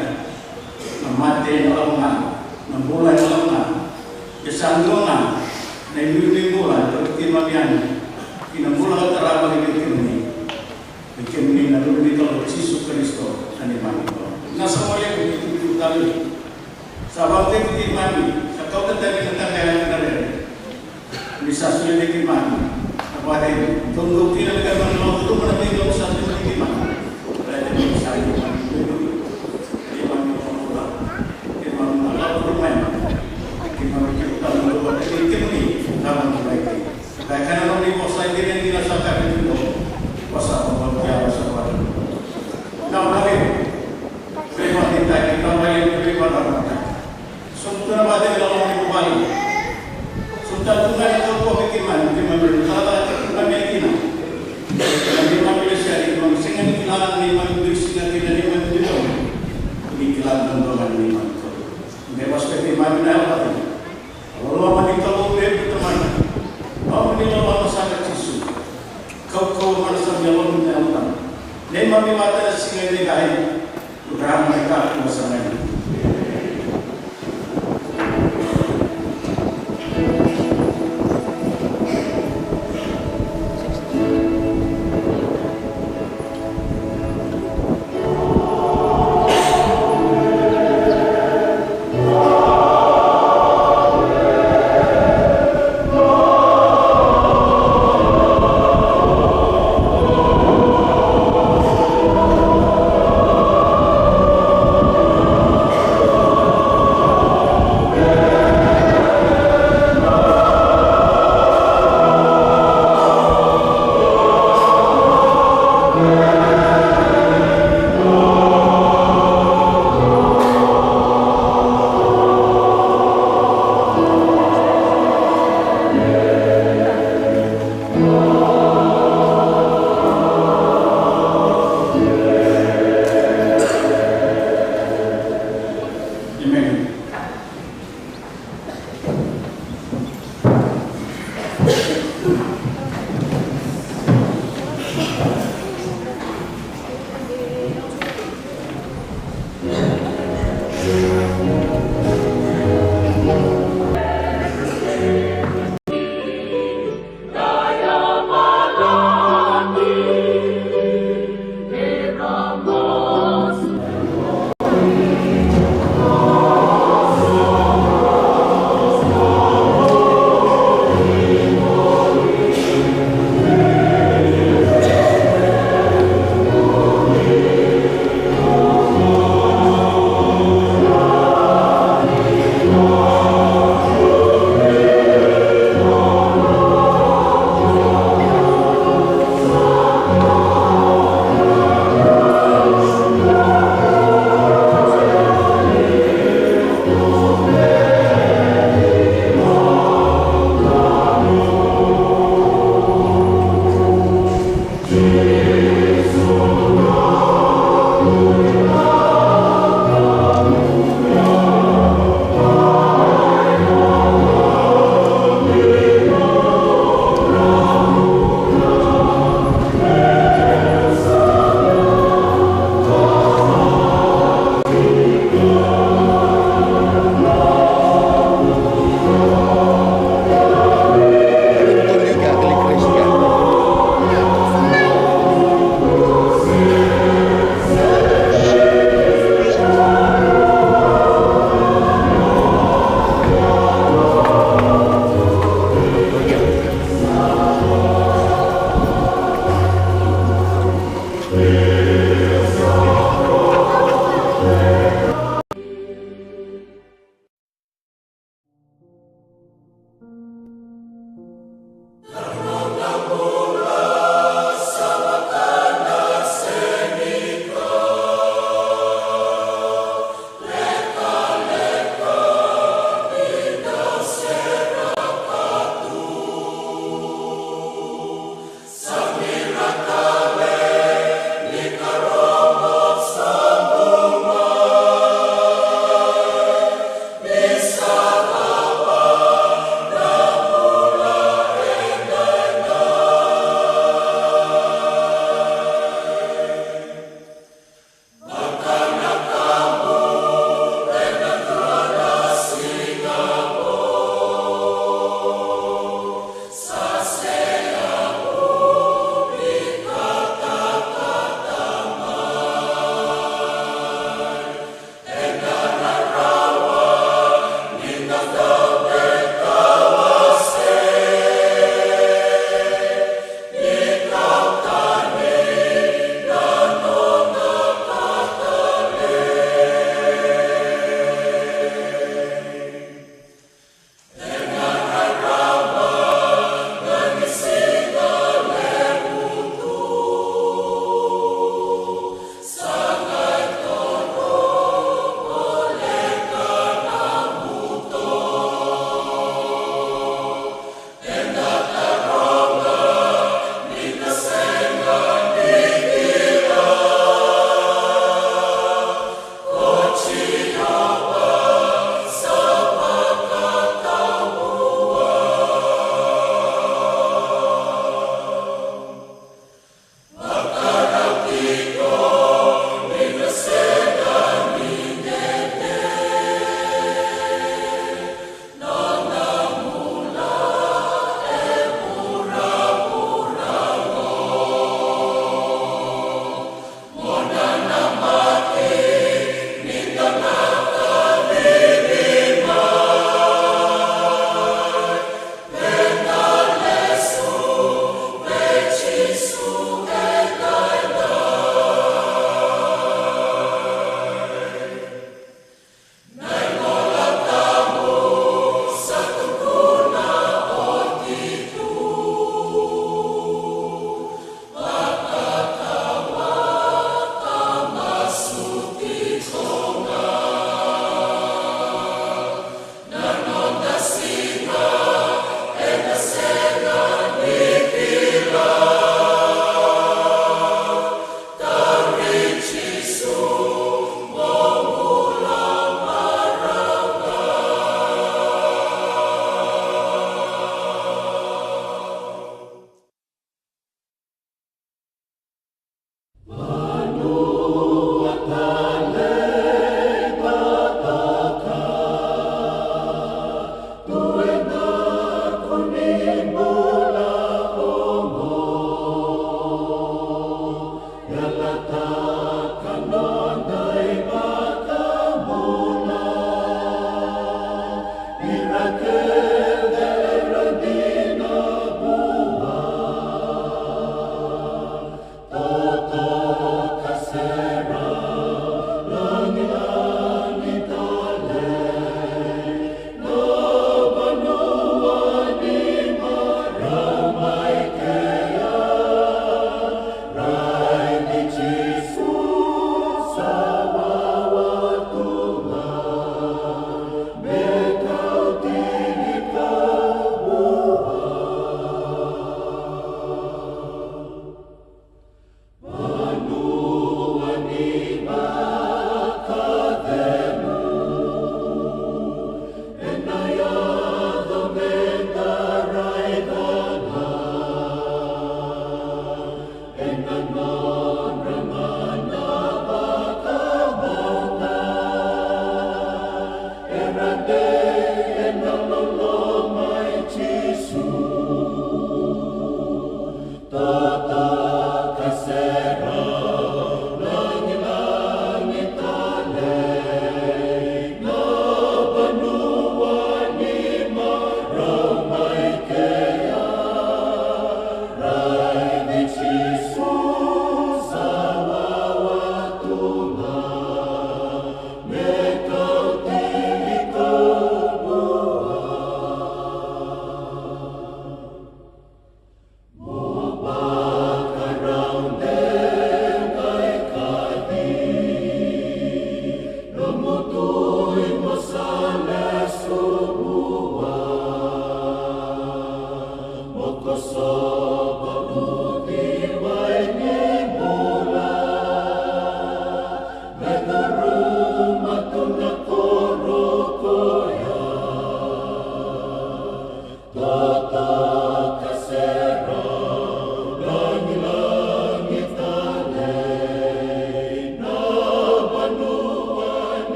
Na mate ena lako ga, na bula ena lako ga. Ia sa dua ga na inuinui bula e kauti keimami yani ki na bula ka tarava vei kemuni. Vei kemuni na Luve ni Kalou Jisu Karisito na neimami Kalou. Na sa wale ko ni tutu tale. Sa vakataki keimami, sa kauta tani na taqaya ni rere. Ni sa solia vei keimami na vakataki. Dodonu kina me keimami na vakacuruma na veigauna sa solia vei keimami. Raica ni sa keimami, keimami na vakacuruma, keimami na vakacuruma, keimami keitou na vakataki kemuni, na vakataki. Ka e kaya na nomuni vosa, e dina ni na sa kaya vei kemuni, vosa vakavakiyalo sa vakavakiyalo. Na vale, veivakararamataki, na vale, veivakararamataki. Sobu tu na vale, na loma ni vuvale. Sobu tu ga na kaukauwa vei keimami, keimami na cakacaka, keimami kina. Keimami na sega, keimami sega ni kila na neimami dui siga kei na neimami dui gauna. Ni kila na dodonu ga ni neimami Kalou. Ni vosoti keimami na yalo vata. Loloma ni Kalou levu Tamai. Loma ni loloma saka Jisu. Kaukauwa mana saka ni loloma ni Yalo Tabu. Neimami vata na siga edaidai. Luka mai kakua saka ni.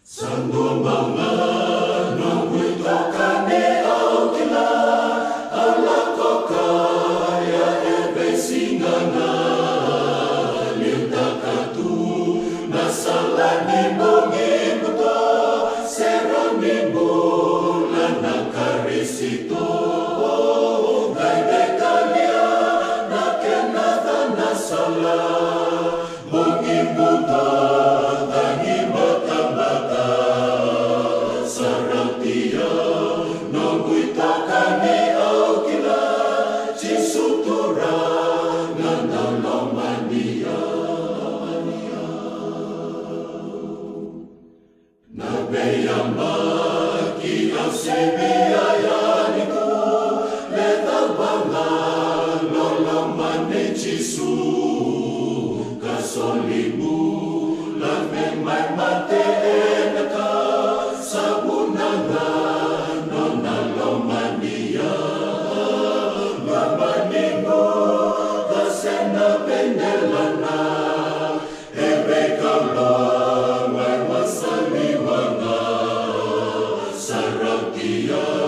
Sa dua bau ga noqu itokani au kila, au lako kaya e veisiga ga, liutaka tu na sala ni bogi buto, sere ni bula na Karisito, qai veitalia na kena ca na sala. Bogi buto, cagi batabata, sa rauti au, noqu itokani au kila, Jisu Turaga dau lomani au. Na veiyabaki au sivia yani tu, lecavi ga na loloma nei Jisu, ka soli bula me mai mate ena ka, sa vuna ga nona lomani au. Lomani au, ka sega ni veidelana, e veikau lomai wasaliwa ga, sa rauti au.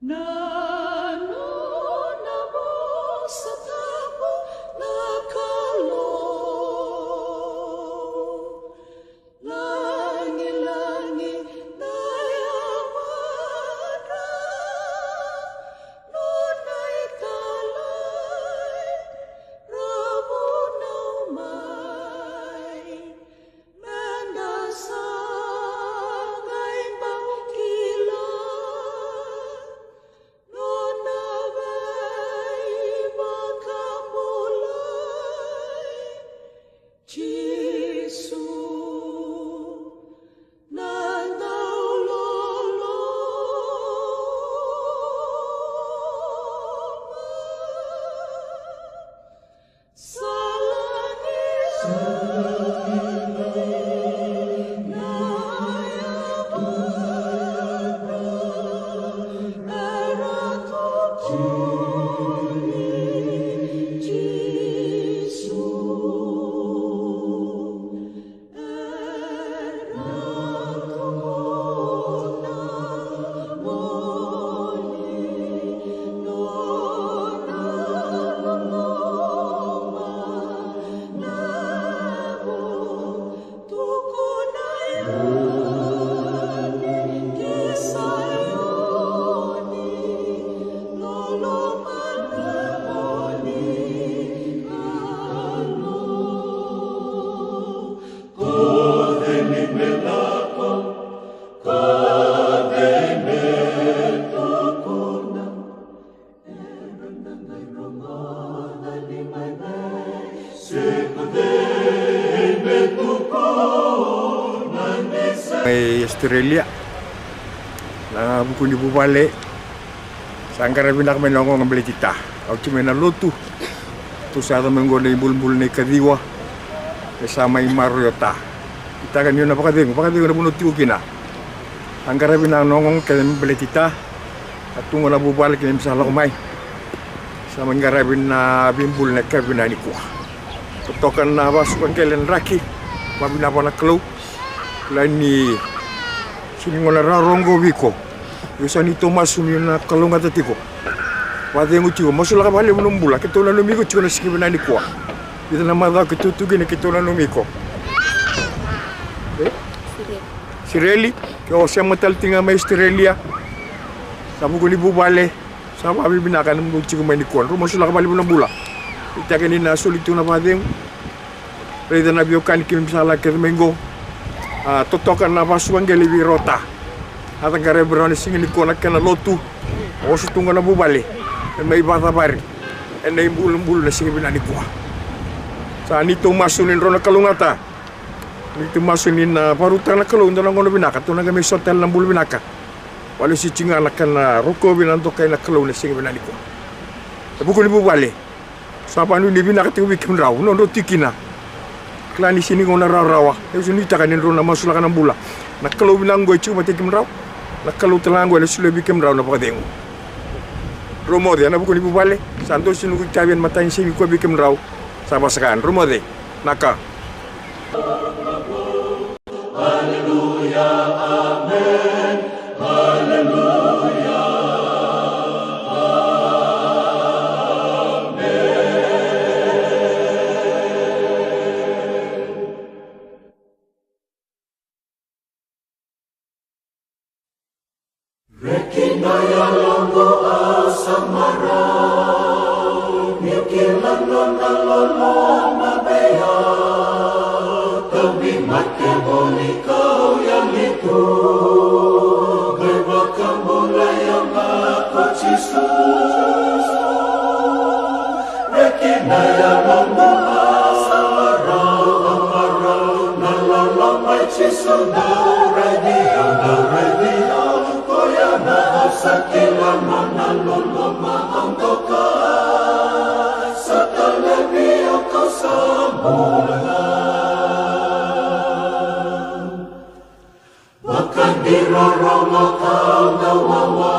Na nona vosa tabu na Kalou, lagilagi na yavadra, nona italai ra vunau mai. Meda sa qai bau kila nona veivakabulai Jisu na dauloloma. Mai Australia, na vuku ni vuvale, sa qaravi vinaka mai na ogaoga baleti Ta. Au tiko mai na lotu. Tou sa yaco mai oqo na ibulubulu na ikaciwa. E sa mai maroroi o Ta. Itaka ni o na vakacegu, vakacegu na vanua tiko kina. A qaravi na nogogo kece me baleti Ta. A tu qo na vuvale kei me sa lako mai. Sa mai qaravi na veibulu na ikavi na nikua. Totoka na vasuka qele na draki. Vavina vua na Kalou. Kila ni sini gona raro oqo viko. Io sa ni tou masu ni na kalougata tiko. Vakacegu tiko, masulaka vakalevu na bula, keitou nanumi iko tiko na siga vinaka nikua. Vica na macawa keitou tu kina keitou nanumi iko. E? Sireli, ke o sema tale tiko ga mai Australia. Sa vuku ni vuvale, sa vakavinavinaka na bula tiko mai nikua. Drau masulaka vakalevu na bula. Itaka ni na soli tu na vakacegu. Raica na veiwekani keimami sa lako kece mai qo. A, totoka na vasuka qele vei rau o Ta. A caqara vei rau na siga nikua na kena lotu. Oso tu qo na vuvale. E mai vakacavari ena ibulubulu na siga vinaka nikua. Sa ni tou masu ni drau na kalougata. Ni tou masu ni na vakarautaka na Kalou dua na gauna vinaka, tou na qai mai sota tale na bula vinaka. Vakalesuitaka ga na kena rokovi na dokai na Kalou na siga vinaka nikua. E vuku ni vuvale. Sa vanuinui vinaka tiko vei kemudrau, nodrau tiko kina. Kila ni sini gauna rawarawa, au sa nuitaka ni drau na masulaka na bula. Na Kalou vinaka oqo e tiko vata kei kemudrau. Na Kalou tale ga oqo ena solia vei kemudrau na vakacegu. Drau moce ena vuku ni vuvale, sa dua sini noqu itavi ena mataka ni siga nikua vei kemudrau. Sa vaka saka, drau moce, na ka. Aleluya, amen. Aleluya, amen. Reki na yaloqu, a sa marau, niu kila nona loloma vei au. Tauvimate voli kau yali tu, qai vakabulai au ga ko Jisu. Reki na yaloqu, a sa marau, a marau, na loloma i Jisu dau raici au, dau raici au. Koya na au sa kila, nona loloma au doka. Sa talevi au, kau sa bula. Vakadiro rogo kau na wawa,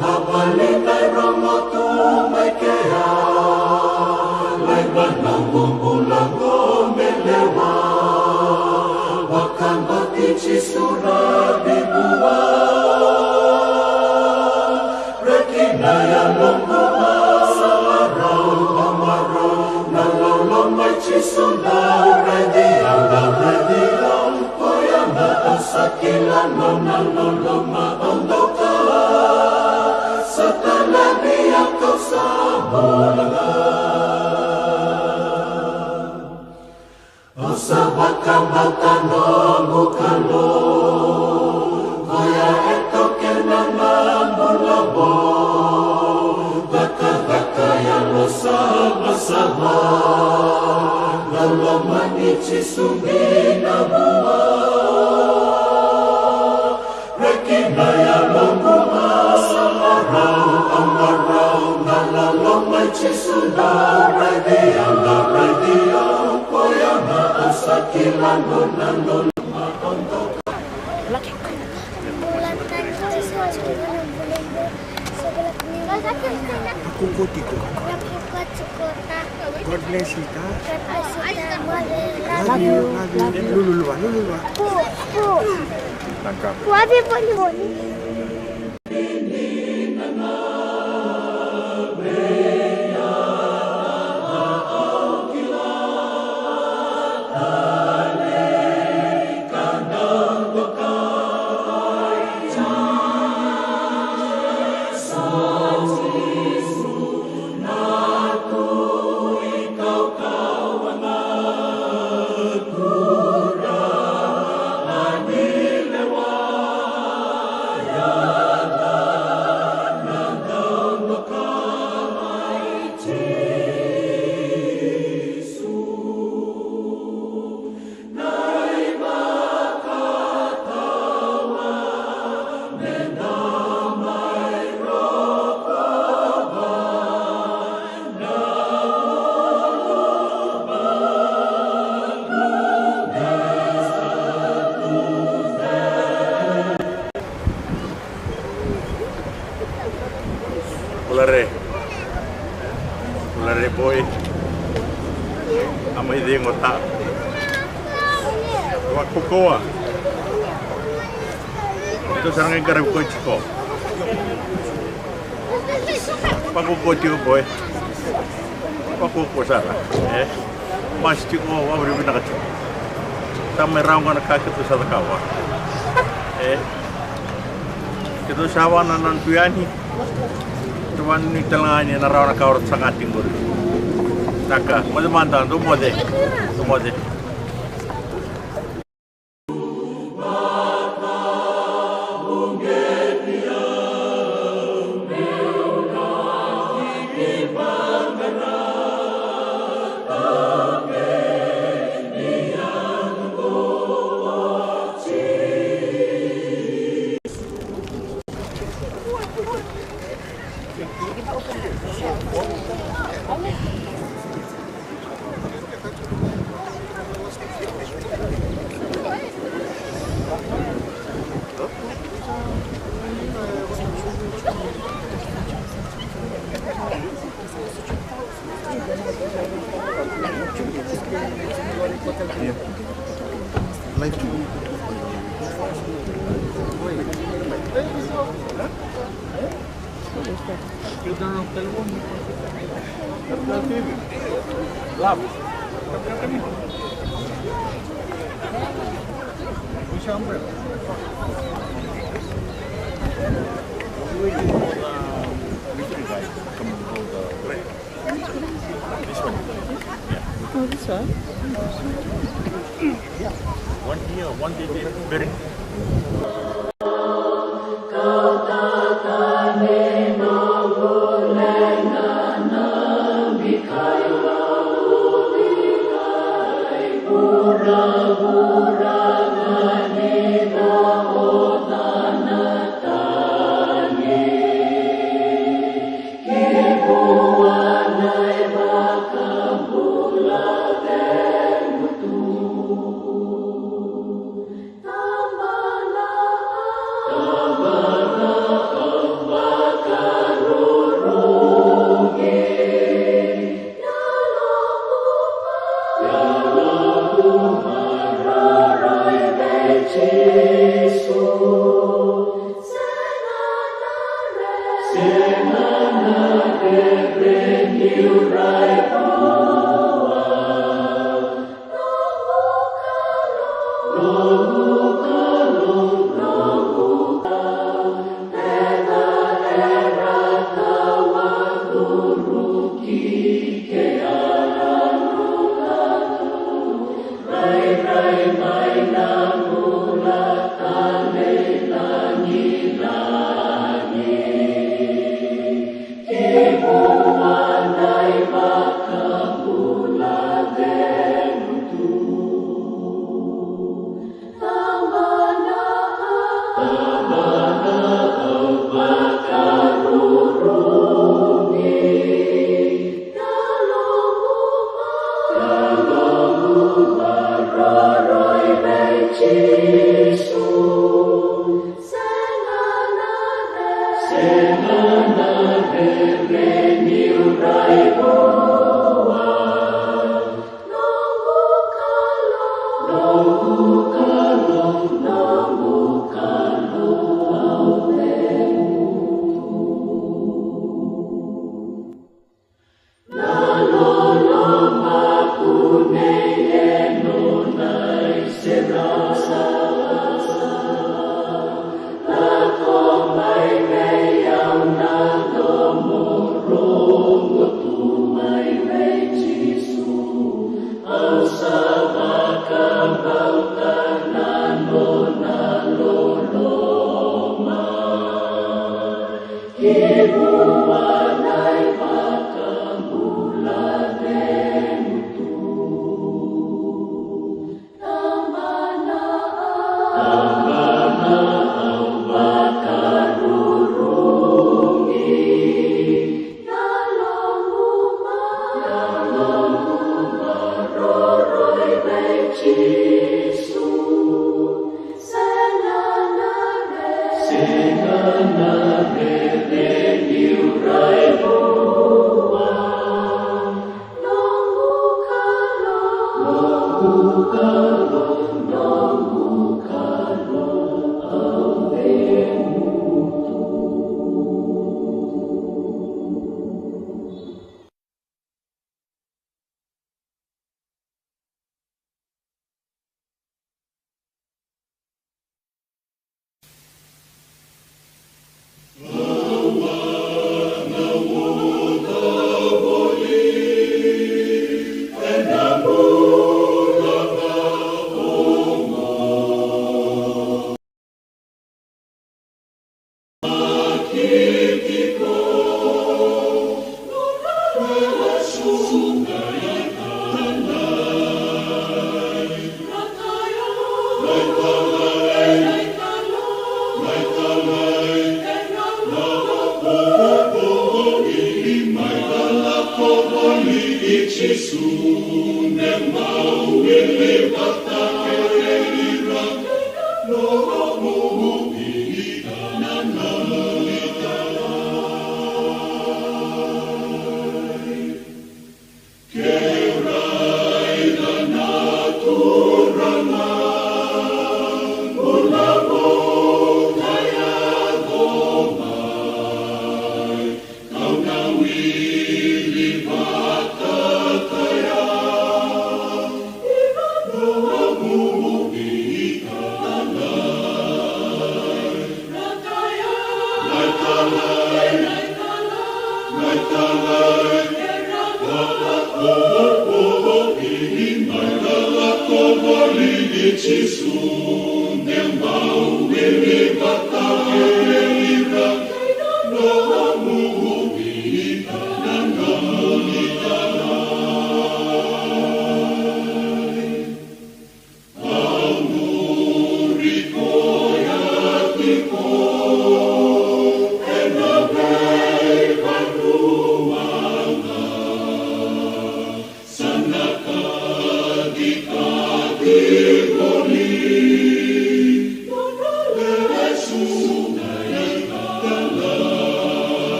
na vali na rogo tu mai kea. Laiva na noqu bula qo me lewa, vakabauti Jisu ravi vua. Jisu dau raici au, dau raici au, koya ga au sa kila nona loloma au dau kaya, Satana ni a kau sa bula ga. Au sa vakabauta noqu Kalou, koya e taukena na bula vou, cakacaka yalosavasava, na loma ni Jisu dina vua. Reki na yaloqu, au marau, au marau, na loloma i Jisu dau raici au, dau raici au, koya ga au sa kila nona loloma. Bula tani, sa sa bula bula. Sa bula tani. Aku kotiko. Aku kotiko. God bless you, ta. Love you. Love you. Lululua, lululua. Pu, pu. Love you, boni, boni. Bula re. Bula re boy. A mai cegu ta. Wa kukowa. Tou sa na qai qaravi koya tiko. Vakaukaua tiko boy. Vakaukaua sara. E? Masi tiko, vakavinavinaka tiko. Sa mai rawa ga na ka keitou sa cakava. E? Keitou sa vaka na nona tu yani. Keitou vakanuinui tale ga ni na rawa na ka o ratou saga tiko qori. Saka, moce mada, dou moce. Dou moce. Live T V. This one. Oh, this one? Yeah. One here, one there, there. Very.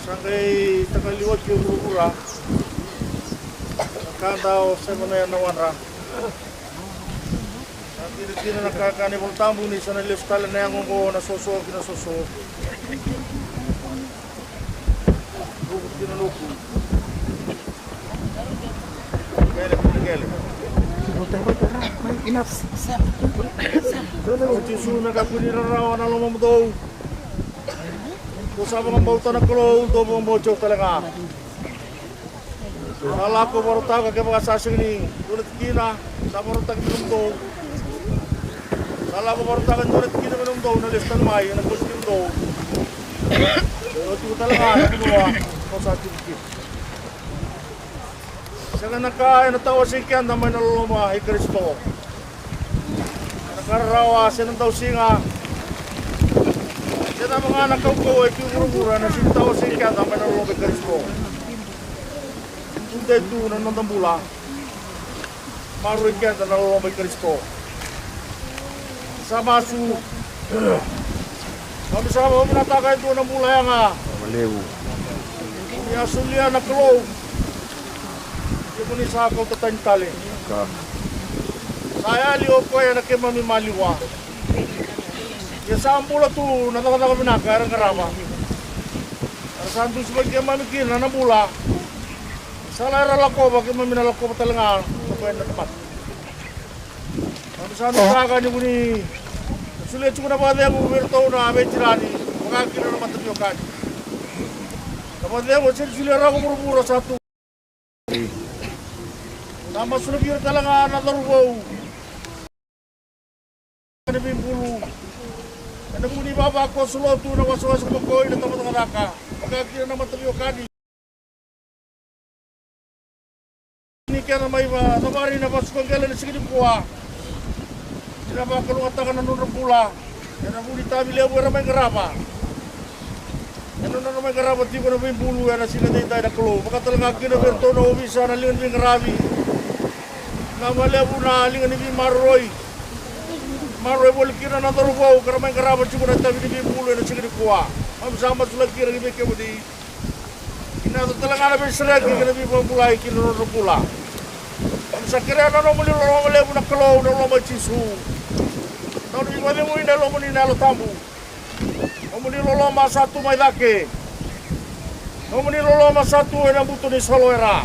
Sa qai takaliwaki o vuravura na ka da o sema na yanawadra. Sa dina dina na ka e kaya na iVolatabu ni sa na lesu tale na yago oqo na soso ki na soso. Vuku ki na nuku. Qele ki na qele. Enough. Au Jisu, me kakua ni rarawa na lomamudou. Dou sa vakabauta na Kalou, dou vakabauti au tale ga. Sa lako vakarautaka, kevaka sa sega ni dua na tikina sa vakarautaki vei nomudou, sa lako vakarautaka e dua na tikina vei nomudou, na lesu tale mai ena kauti kemudou. Dou tiko tale ga ena vanua dou sa tiko kina. Sega na ka ena tawasei keda mai na loloma i Karisito. Na ka rarawa se na dausiga se cava ga na kaukauwa e tu e vuravura ena sega ni tawasei keda mai na loloma i Karisito. Tudei tu na noda bula. Maroroi keda na loloma i Karisito. Sa masu. Keimami sa vakavinavinakataka e dua na bula yaga. Levu. Ni a solia na Kalou. Ia ko ni sa kauta tani tale. Ka. Sa yali o koya ena keimami maliwa. Ia sa bula tu na cakacaka vinaka era qarava. Era sa dusimaki keimami kina na bula. Sa la era lakova, keimami na lakova tale ga na koya na tamata. Keimami sa nuitaka ni ko ni solia tiko na vakacegu vei iratou na veitirani, vaka kina na mataveiwekani. Na vakacegu e sega ni solia rawa ko vuravura sa tu. Sa masulaki ira tale ga na cauravou. Na veibulu ena vuku ni vavakoso lotu, na wasawasa makoi, na tamata cakacaka, vaka kina na mataveiwekani. Ni kena mai vakacavari na vasuka qele ena siga nikua. Ni na vakalougatataka na nodra bula ena vuku ni itavi levu era mai qarava. Ena nodra mai qarava tiko na veibulu ena siga edaidai na Kalou. Vaka tale ga kina vei iratou na ovisa, na liga ni veiqaravi. Na valevu na liga ni veimaroroi. Maroroi voli kina na cauravou ka ra mai qarava tiko na itavi ni veibulu ena siga nikua. Keimami sa masulaki ira ki vei kemuni. Ni na yaco tale ga na veisereki kei na veivakabulai ki na nodra bula. Keimami sa kerea na nomuni loloma levu na Kalou, na loloma i Jisu. Na nomuni vakacegui, na lomamuni na Yalo Tabu. Nomuni loloma sa tu mai cake. Nomuni loloma sa tu ena buto ni soloera.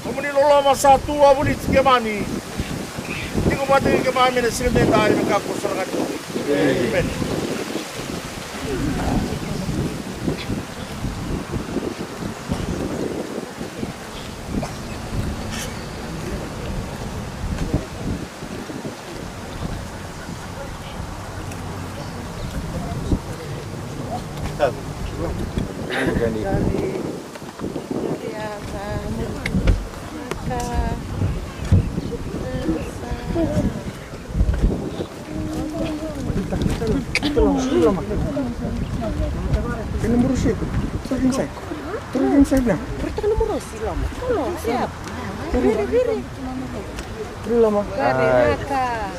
Nomuni loloma sa tu a voliti keimami. Tiko vata kei keimami ena siga edaidai, me kakua sara ga ni. Emeni. Kena morosi tu. Throw it inside. Throw it inside now. Throw it inside. Throw it inside. Throw it inside.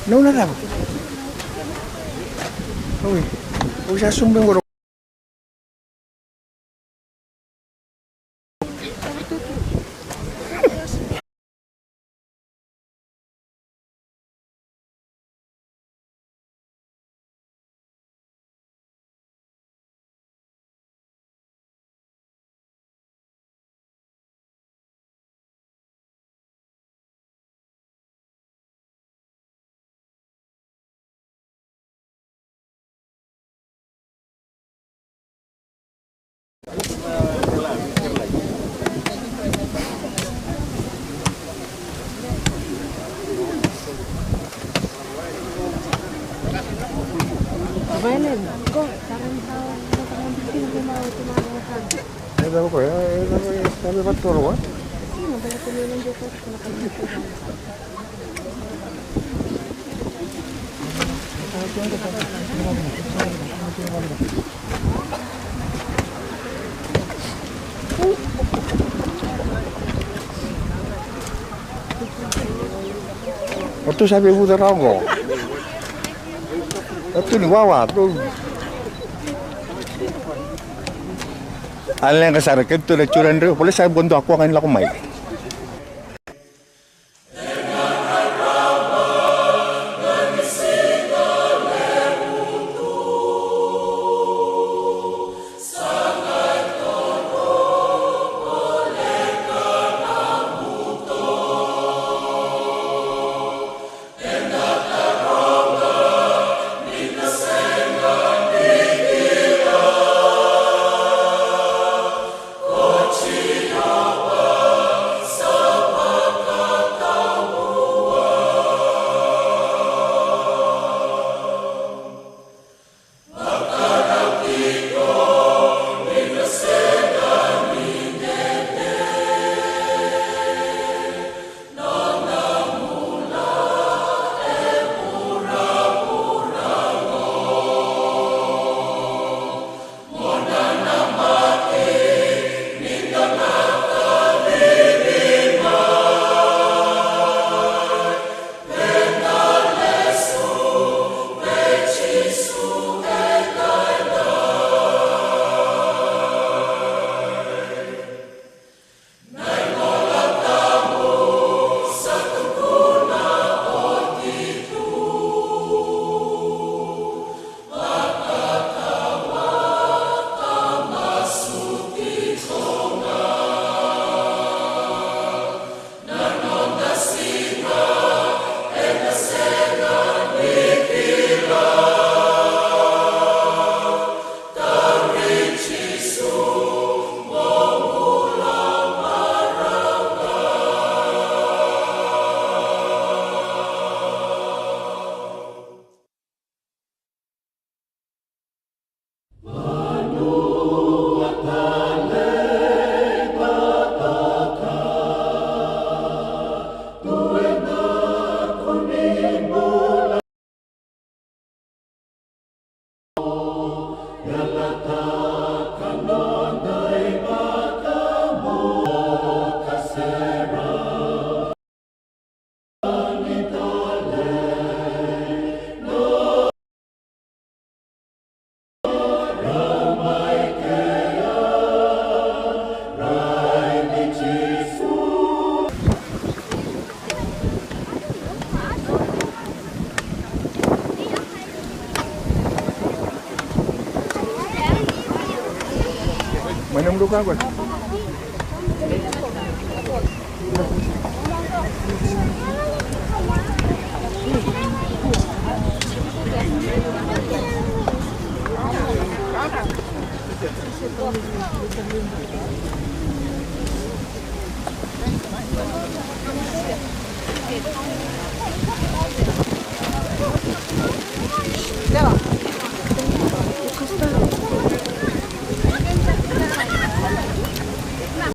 Nona cava? Oi, au sa sumbe qoro. O tu sa veivuca rawa oqo. O tu ni wawa tu. A leqa sara keitou na tiko na drau, vole sa vo dua koya ga ni lako mai.